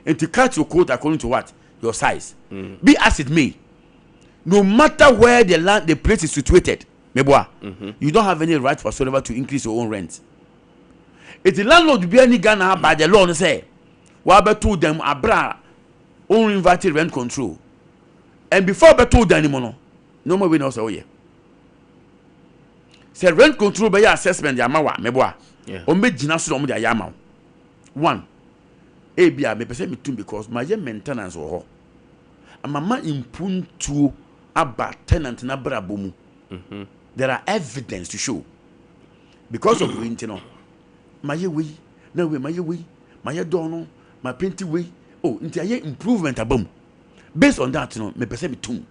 Nti cut your coat according to what? Your size. Be as it may, no matter where the land, the place is situated, meboa, you don't have any right whatsoever to increase your own rent. Eti landlord bi ani Ghana by the law no sɛ wabɛto dan mu abira a invite rent control, and before bɛto dan mu no, nneɛma wei na ɔsɛ woyɛ sɛ rent control bɛyɛ assessment de ama wa, meboa, wɔn bɛ gyina so na wɔn de ayɛ ama wo. One, ebi a mepɛ sɛ metum because mayɛ maintenance wɔ hɔ amama mpuntuo aba tenant n'abrabɔ mu, there are evidence to show because of wei nti no mayɛ wei na wei mayɛ wei, mayɛ door no, ma paint wei oh, nti ayɛ improvement aba mu. Based on that no, mepɛ sɛ metum.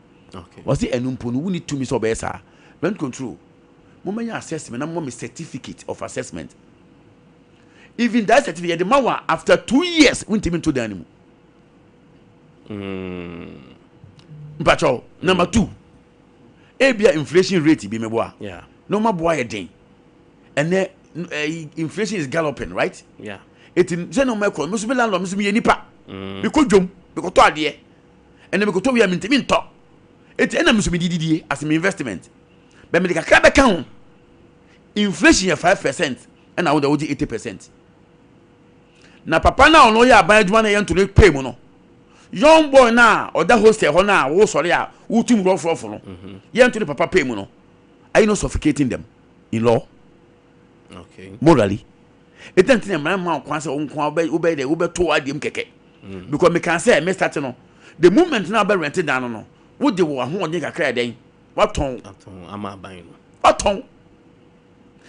Wɔsi ɛnu mpo no, wuni tumi sɛ ɔbɛyɛ saa. Rent control, mo mɛyɛ assessment na mo ma me certificate of assessment. Even that certificate yɛde ma wa, after 2 years wuntumi nto dan no mu. Mpatsɔ, number two, ebia inflation rate bi, meboa, na ɔma boa yɛ den. Ɛnɛ inflation is galloping, right? Yeah. Eti sɛ na ɔma ɛkɔ, mi nso mi landlord, mi nso mi yɛ nipa, mi kɔ dwom, mi kɔ tɔ adeɛ, ɛnɛ mi kɔ tɔ wia mi ntumi ntɔ. Eti ɛna mi nso mi di didie as mi investment bɛn, mi de kakra bɛka ho. Inflation yɛ 5% ɛna awo de wogye 80%. Na papa na ɔno yɛ aban adwuma na yɛ nto ne pay mu no, young boy na ɔda hostel hɔ na wosɔre a wotum rɔfrɔfo no, yɛ nto ne papa pay mu no, are you not suffocating them in law? Morally, ɛtan ti na mmara ma kwan sɛ wo nko a wobɛyɛ dɛ wobɛto adeɛ mu kɛkɛ, because meka sɛ me start no, the moment na wobɛ rent dan no, wode wɔ ahoɔden kakra yɛ dɛn watɔn. Atɔn ama aban no. Watɔn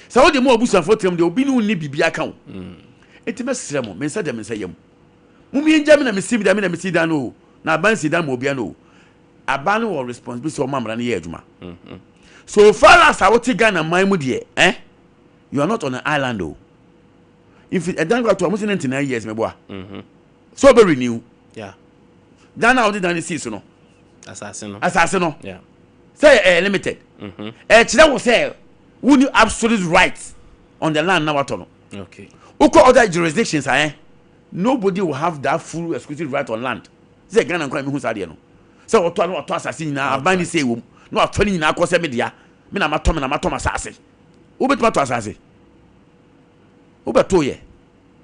sɛ wode ma abusuafoɔ tiram deɛ obi ne wo nni biribi aka wo. Nti mɛsrɛ mo, me nsa deɛ me nsa yam mom yɛngya me na mesi dan, me na mesi dan no o, na aban si dan ma obia no o. Aban no wɔ responsibility sɛ ɔma mmara no yɛ adwuma. So far as a wote Ghana man mu deɛ, you are not on an island o. If ɛdan kora to a mo sɛ 99 years, meboa, so ɔbɛ renew dan a wode dan no sii so no. Asase no. Asase no sɛ ɛyɛ limited, ɛkyerɛ wo sɛ wonni absolute right on the land na watɔ no. Wokɔ other jurisdictions a, nobody will have that full exclusive right on land sɛ Ghana nkwa. Mehu saa deɛ no sɛ wɔtɔ a na watɔ asase nyinaa, aban ne sɛ ɛwɔ mu na watɔ ne nyinaa kɔ sɛ me dea, me na matɔ, me na matɔ m asase. Wobɛtumi atɔ asase, wobɛto yɛ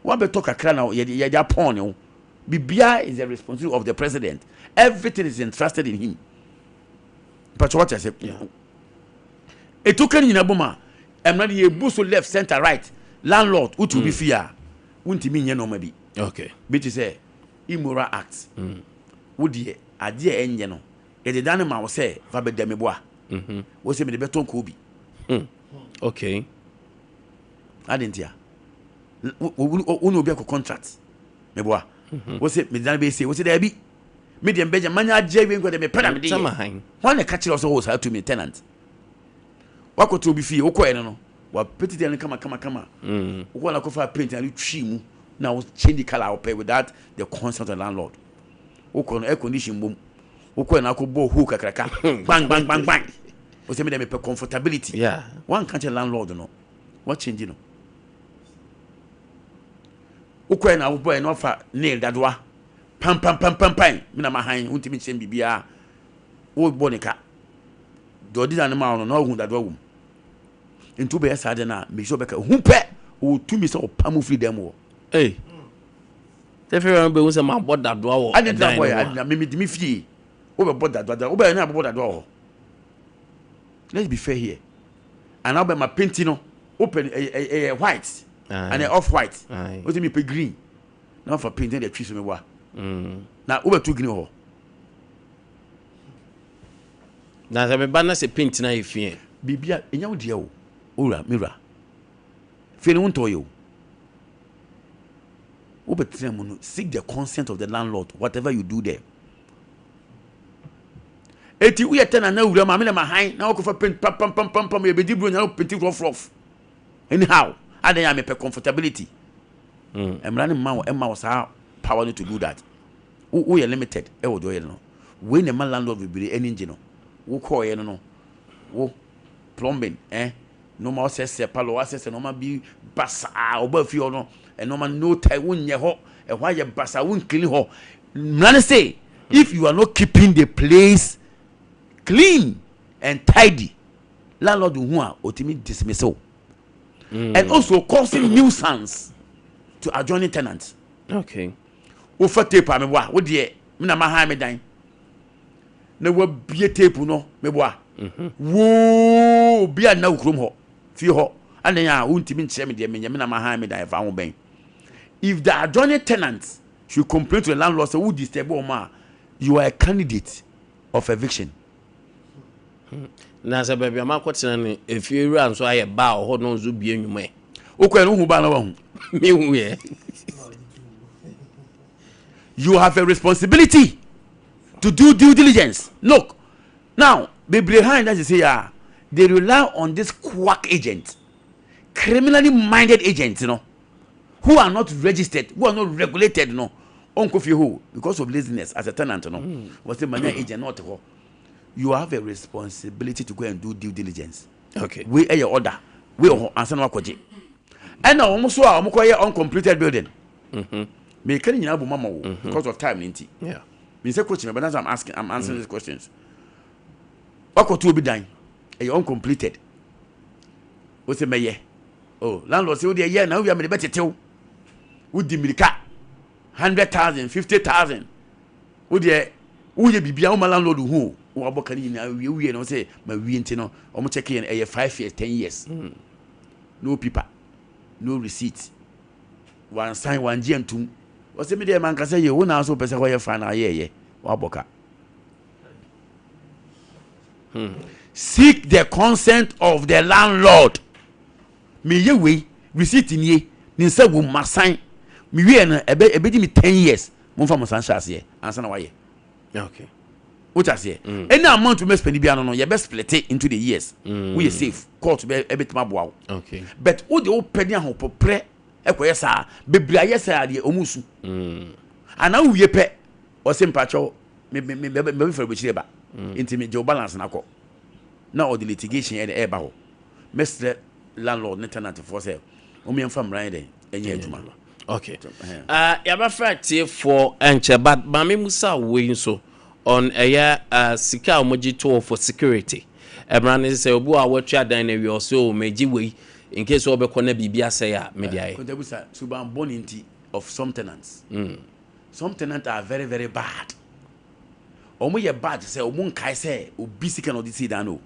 wabɛtɔ kakra na yɛde apɔn ne wo. Biribiara is the responsibility of the president. Everything is entrusted in him. Mpatwɛ, wɔte ase? Etu ka ne nyinaa bom a, mmara no yɛbu so left, center, right. Landlord, wotu obi fie a, wontumi nyɛ nneɛma bi bi te sɛ immoral act. Wo deɛ, adeɛ a ɛnyɛ no, yɛde dan no ma wo sɛ fa bɛda mi boa wo sɛ mede bɛtɔn kɔɔ bi. Ade nti a wo ne obi akɔ contract, meboa, wo sɛ mede dan bɛyɛ sei, wo sɛ daabi, me deɛ mbɛgya manya agye awie nkɔ deɛ mepɛ na mede Sama yɛ. Han. Hwan na ɛka kyerɛ wo sɛ wowɔ saa tumi? Tenant, wakɔtɔ obi fie, wokɔɛ no, wapɛti dan no kama kama kama, wokɔ na kɔfa paint na de twi mu na wo change colour a wopɛ without the consent of the landlord. Wokɔ no, air condition bom, wokɔ na akɔbɔ hole kakraka, gbang gbang gbang gbang. O sɛ mi dɛ mepɛ comfortability. Wanka kyerɛ landlord no, wa change no. Wokɔɛ na wobɔɛ na wafa nail dadoa pampampampampan, me na mahan, wontumi nkyerɛ me biribiara, wobɔ ne ka. Deɛ ɔde dan no ma wo no, na wahu dadoa wɔ mu. Nti wobɛyɛ saa deɛ no a, make sure bɛka hu pɛ, ɔwɔ tumi sɛ ɔpam wo firi dan mu hɔ. Ei, sɛ firi hɔ no bɛhu sɛ mabɔ dadoa wɔ Ade nti na ɛdan no bɔyɛ, mu ade a. na meme de me fie, wobɛbɔ dadoa, dadoa, wobɛyɛ na abɛbɔ dadoa wɔ hɔ. Let's be fair here. Anaa wobɛma penti no, wopɛ no, ɛyɛ, ɛyɛ white, anaa off white, wosɛ mepɛ green, na wafa paint na de atwi so meboa. Na wobɛto green wɔ hɔ. Na sɛ meba na sɛ paint no ayɛ fi ɛ? Biribi a, ɛnyɛ wo deɛ o, owura, me wura. Fie no wontɔɔ yɛ o. Wobɛtena mu no, seek the consent of the landlord, whatever you do there. Eti woyɛ tɛ na na wura maame na mahan na wakɔfa paint pampampampam yɛbɛdi buro nya paint rough rough. Anyhow, adan a mepɛ comfortability. Mmara no mma wo ɛmma wo saa power no to do that. Wo woyɛ limited ɛwɔ deɛ ɔyɛ no. Wei na ɛma landlord bebree ani ngye no. Wo kɔɔyɛ no no, wo plumbing eh, nneɛma ɔsɛsɛ palɔ, wasɛsɛ nneɛma bi basaa, ɔba fie hɔ no, nneɛma no tie, wonyɛ hɔ, ɛhɔ ayɛ basaa, wo clean hɔ. Mmara no say, if you are not keeping the place clean and tidy, landlord hu a, otumi dismiss wo. And also causing nuisance to adjoining tenants. Wofa tape a meboa, wo deɛ, me na mahan me dan. Na wabie tape no, meboa. Woo, obi a nna wo kurom hɔ, fie hɔ, adan a wontumi nkyerɛ me deɛ menyɛ, me na mahan me dan, ɛfa ho bɛn. If the adjoining tenants should complain to the landlord sɛ wo disturb wɔn a, you are a candidate of eviction. Na sɛ baabi a makɔtena no, efie wura nso ayɛ baa wɔ hɔ na ɔnso bie nnwuma ɛ. Wokɔɛ no wohu baa na wahu. Mehu yɛ. You have a responsibility to do due diligence. Look, now, bebree han that say ah, they rely on this quack agent, criminally minded agent, you know, who are not registered, who are not regulated, no. Ɔnkɔ fie hɔ because of laziness as a tenant, no. Wɔsɛ manya agent not hɔ. You have a responsibility to go and do due diligence. Wei ɛyɛ order. Wei wɔ hɔ ansa na wakɔgye. Ɛna wɔn nso a wɔn kɔ yɛ uncompleted building. Meka ne nyinaa bɔ mama wo because of time ne nti. Me sɛ question but that's why I'm asking, I'm answering these questions. Wakɔto obi dan, ɛyɛ uncompleted. Wo sɛ mɛyɛ. Oh, landlord sɛ wo deɛ yɛ na wo wia mede bɛtetew. Wodi mirika 100,000, 50,000. Wo deɛ woyɛ biribi a woma landlord hu o. Wabɔ ka ne nyinaa wie wie no sɛ ma wie nti no wɔn check yɛn ɛyɛ 5 years, 10 years. No paper, no receipt. Wansan wangye antum. Wɔsɛ mi deɛ mankasa yie wo na so pɛ sɛ hɔ yɛ fa na ayɛɛyɛ wabɔ ka. Seek the consent of the landlord. Meyɛ wei receipt nie ne nsa wɔ mu masan mewie no ɛbɛ ɛbɛdi me 10 years momfa mo nsa nhyɛ aseɛ ansa na wayɛ. Wote aseɛ? Any amount we spend biara no yɛbɛ split it into the years. Woyɛ safe court bɛ ɛbɛtumi aboa wo. But wo de wopɛ ne ahopoprɛ ɛkɔyɛ saa bebree ayɛ saa deɛ ɔmo su. Anaa wowie pɛ ɔsɛ mpakyɛw me me me me me fɛ bɛkyerɛ ba nti me gye wo balance na kɔ na ɔde litigation ɛde ɛɛba hɔ. Mɛsrɛ landlord ne tenant foɔ sɛ wɔn yɛn fa mmara yɛ dɛ ɛnyɛ adwuma. Okay. Yɛbɛfrɛ tiefoɔ nkyɛ but maame musa wei nso on ɛyɛ sika a wɔgye toɔ for security. Mmara no sɛ obi wɔ a watua dan no awie ɔsɛ o megye wei in case ɔbɛkɔ na biribi asɛe a mede ayɛ. Kontabusa suban bɔne nti of some tenants. Some tenants are very very bad. Wɔn yɛ bad sɛ wɔn nkae sɛ obi sika na ɔde si dan no.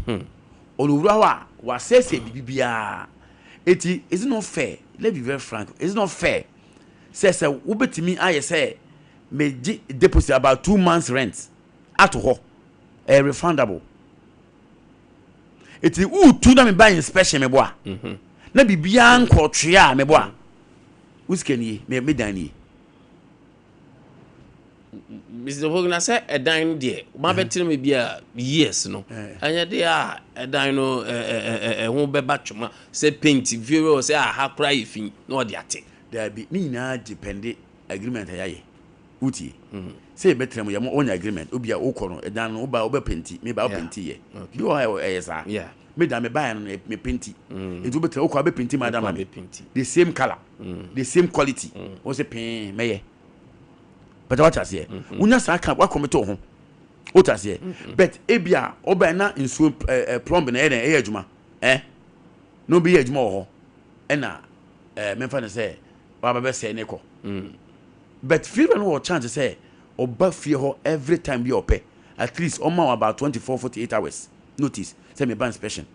Ɔno wura hɔ a wasɛesɛe biribi biara. Eti is it not fair? Let's be very frank. Is it not fair? Sɛ sɛ wobɛtumi ayɛ sɛ megye deposit about 2 months rent ato hɔ ɛyɛ refundable. Eti wotu na meba inspection meboa na biribiara nkɔtwea a meboa wo sika nie me me dan nie. Mr. Poku, na sɛ ɛdan no deɛ mabɛtena mu bi a years no ɛnyɛ deɛ a ɛdan no ɛho bɛba twoma sɛ paint fie wɔ sɛ aha koraa yɛ fi na ɔde ate. Daabi ne nyinaa depende agreement a yɛayɛ. Wotie? Sɛ yɛbɛtena mu, yɛma wɔnya agreement. Obi a wokɔ no, ɛdan no, woba wobɛpenti, meba wopenti yɛ. Bi wɔ hɔ a ɛyɛ saa. Me dan mebaeɛ no, mepenti. Nti wobɛtena, wokɔ a wobɛpenti ma dan ma me. The same color, the same quality. Wo sɛ pee mɛyɛ. Pɛtɛ wate aseɛ. Wonya saa ka wakɔmete wo ho. Wote aseɛ. But ebi a wobɛn na nsuo plumb na ɛyɛ dɛn ɛyɛ adwuma. Eh? Na obi yɛ adwuma wɔ hɔ. Ɛna eh, memfa no sɛ waba bɛsɛe ne kɔ. But fiewura no wɔ chance sɛ ɔba fie hɔ every time bi a ɔpɛ. At least ɔma wo about 24, 48 hours notice sɛ meba inspection.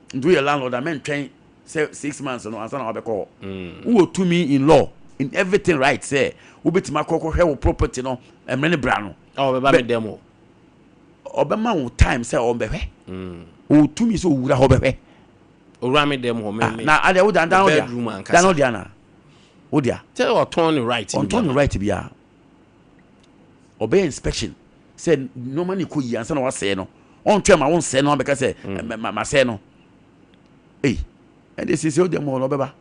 Nti woyɛ landlord a mɛntwɛn sɛ 6 months no ansa na wabɛkɔ hɔ. Wowɔ tumi in law, in everything right sɛ wobɛtumi akɔ kɔhwɛ wo property no mmerɛ ne bra no. Ɔbɛba me dɛm o. Ɔbɛma wo time sɛ ɔmbɛhwɛ. Ɔwɔ tumi sɛ owura hɔ bɛhwɛ. Owura me dɛm hɔ me me. Na adeɛ wo dan dan wo dea. Bedroom ankasa. Dan wo dea na. Wo dea. Sɛ ɔtɔn ne right. Ɔntɔn ne right biara. Ɔbɛyɛ inspection sɛ nneɛma ne kɔ yie ansa na wasɛe no. Ɔntwɛn ma wo nsɛe no abɛka sɛ ma sɛe no. Ei, ɛnde sisi wo dɛm hɔ no ɔbɛba.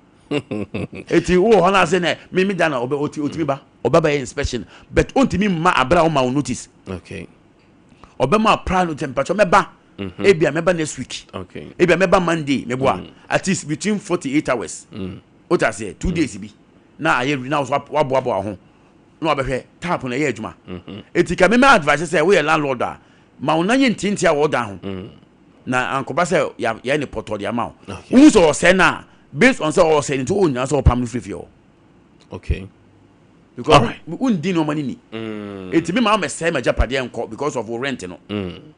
Eti wowɔ hɔ no ase na me me da na ɔbɛ ɔti ɔtumi ba. Ɔbɛba yɛ inspection but ɔntumi mma abere a ɔma wo notice. Okay. Ɔbɛma prior notice mpatwɔ mɛba. Ebia mɛba next week. Okay. Ebia mɛba Monday mɛboa. At least between 48 hours. Wote aseɛ 2 days bi na ayɛ na waboaboa ho na wabɛhwɛ tap na ɛyɛ adwuma. Eti ka mɛma advice sɛ woyɛ landlord a ma wo nan yɛ ntiantia wɔ dan ho. Na ankɔba sɛ yɛ ne pɔtɔ de ama wo. Wohu sɛ ɔsɛe no a based on sɛ ɔsɛe no nti wo nyinaa sɛ ɔpam no firi fie hɔ. Because wondi nneɛma no ni. Eti mi maa mɛsɛe m'agyapadeɛ nkɔ because of wo rent no.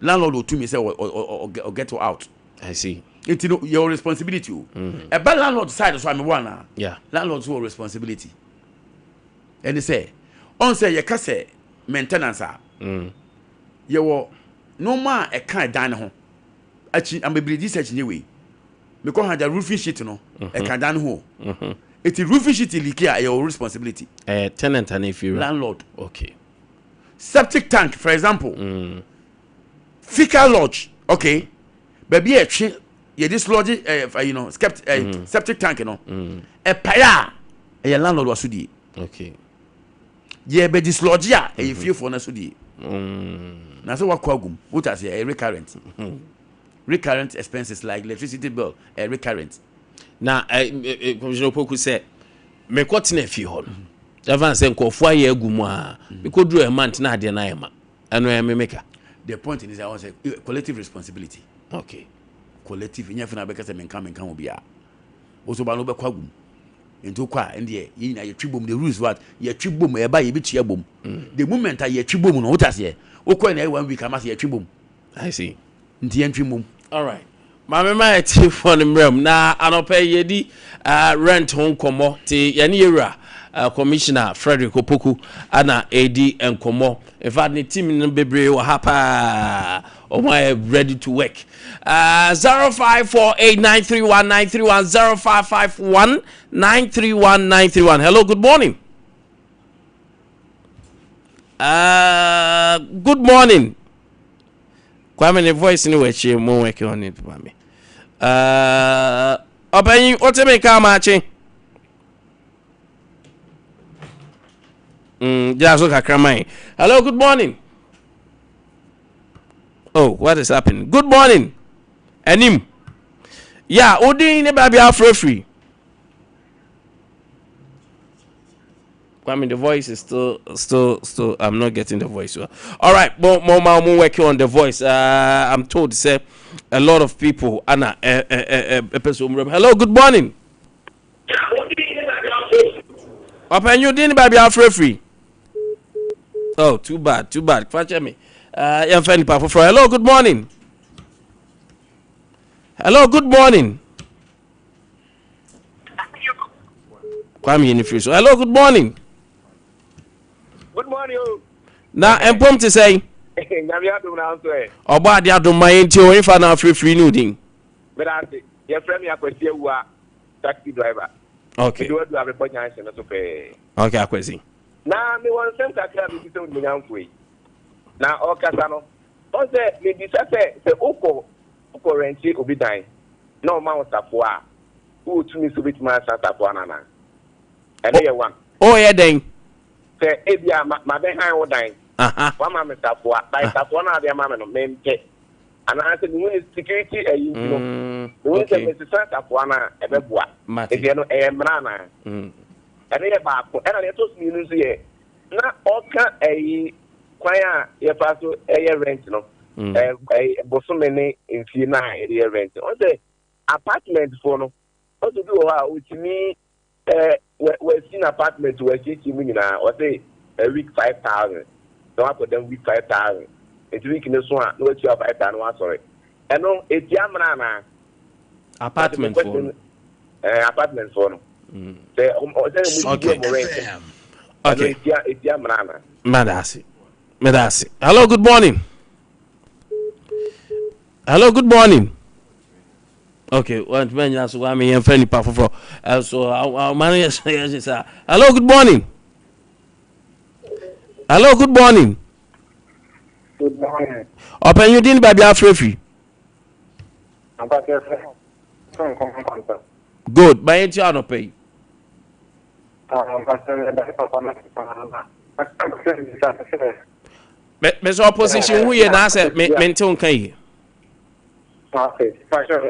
Landlord wɔ tumi sɛ ɔ get you out. I see. Nti no yɛ responsibility o. Ɛba landlord side so a mewɔ anaa? Yeah. Landlord so wɔ responsibility. Ɛne sɛ ɔn sɛ yɛka sɛ maintenance a yɛwɔ nneɛma a ɛka ɛdan ne ho. Akyi amabebree di sɛ akyinnye wei. Mekɔ ha da roofing sheet no ɛka dan ne ho o. Eti roofing sheet leak a ɛyɛ wɔ responsibility. Tenant ana efiewura? Landlord. Okay. Septic tank, for example. Fecal lodge, okay. Baabi a ɛtwe yɛde sludge septic tank no. Ɛpae a ɛyɛ landlord wasodie. Okay. Yɛ bɛ dislodge a ɛyɛ fiefoɔ no asodie. Na sɛ wakɔ agum, wote aseɛ, ɛyɛ recurrent. Recurrent expenses like electricity bill, ɛyɛ recurrent. Na Commissioner Opoku, sɛ mekɔ tena fie hɔ no, ɛfa sɛ nkurɔfoɔ ayɛ agu mu a mekɔduru ɛma ntena adeɛ no ayɛ ma ɛno ɛyɛ me meka. The point is I want say collective responsibility. Collective nyɛ fɛn abɛka sɛ menka ho biara. Woso ba no wobɛkɔ agum. Nti wokɔ a ɛndeɛ yɛn nyinaa yɛtwi bom. The rules what yɛtwi bom ɛba yɛbɛtua bom. The moment a yɛtwi bom no, wote aseɛ, wokɔ na ɛyɛ one week ama sɛ yɛtwi bom. I see. Nti yɛntwi bom. All right. Maame ma yɛtiefoɔ no mmerɛ mu na anɔpɛ yi yɛdi rent ho nkɔmmɔ te yɛne yɛwura Commissioner Frederick Opoku ana ɛdi nkɔmmɔ. In fact, ne team no bebree wɔ ha paa, ɔmo ayɛ ready to work. 0548931931, 0551931931. Hello, good morning. Good morning. Kwame ne voice ne wɔ akyire mo working on it ma me. Ɔpanyin, wote me ka maakye? Gyina so kakra man. Hello, good morning. Oh, what is happening? Good morning. Anim. Yeah, wodin ne baabi afrɛfiri. Kwame, the voice is still, I'm not getting the voice well. All right, more, more, more working on the voice. I'm told, say, a lot of people, Anna, person. Hello, good morning. Ɔpanyin, din baabi afrɛfiri. Oh, too bad, too bad. Fakyɛ me. Yɛmfa nipa foforɔ. Hello, good morning. Hello, good morning. Kwame yɛ ne firi so. Hello, good morning. Good morning o. Na mpom te sɛn? Nyame adom na nso ɛ. Ɔbɔ ade adom ma yɛn ti o nfa na afirifiri ne odin. Meda ase. Yɛfrɛ me Akwasi Awua, taxi driver. Okay. Mede wadu Abepɔ junction no so pɛɛ. Okay, Akwasi. Na mewɔ nsɛm kakra a mebisa onimuonyamfo yi. Na ɔkasa no, ɔn sɛ mebisa sɛ wokɔ rent obi dan na ɔma wo safoa a, wowɔ tumi sɛ wobɛtumi asa safoa no anaa? Ɛno yɛ one. Ɔyɛ dɛn? Sɛ ebia ma mabɛhan wo dan, woama me safoa, by safoa no a wode ama me no, mempɛ. Anaasɛ mehu ne security ayi nti no, mehu sɛ mesesa safoa no a, ɛbɛboa. Nti ɛno, ɛyɛ mmara anaa? Ɛno yɛ baako. Ɛna deɛ ɛtɔ so mmienu nso yɛ, na ɔka ayi kwan a yɛfa so yɛ rent no, ɛɛ bosome ne mfie no a yɛde yɛ rent. Ɔn sɛ apartment foɔ no, ɔsɛ obi wɔ hɔ a ɔtumi Eh wɛ wasi n'apartment wasiesie mu nyinaa ɔse a week 5000 na wakɔ dam week 5000 nti week no so a na watua 5000 na wasɔre ɛno etia mmara anaa? Apartment foɔ no. Eh apartment foɔ no sɛ ɔmo sɛ ɔmo gye ɔmo rent no ɛno etia etia mmara anaa? Meda ase meda ase hello good morning hello good morning. Okay, wantumi anyina so wame yɛmfa nipa foforɔ ɛso ɔma no yɛ yɛ saa. Hello, good morning. Hello, good morning. Good morning. Ɔpanyin din baabi afrɛ firi. Good, ma yɛn ti anɔpɛ yi. Mɛ sɛ opposition hu yɛ na asɛ mente wo nka yie. Okay,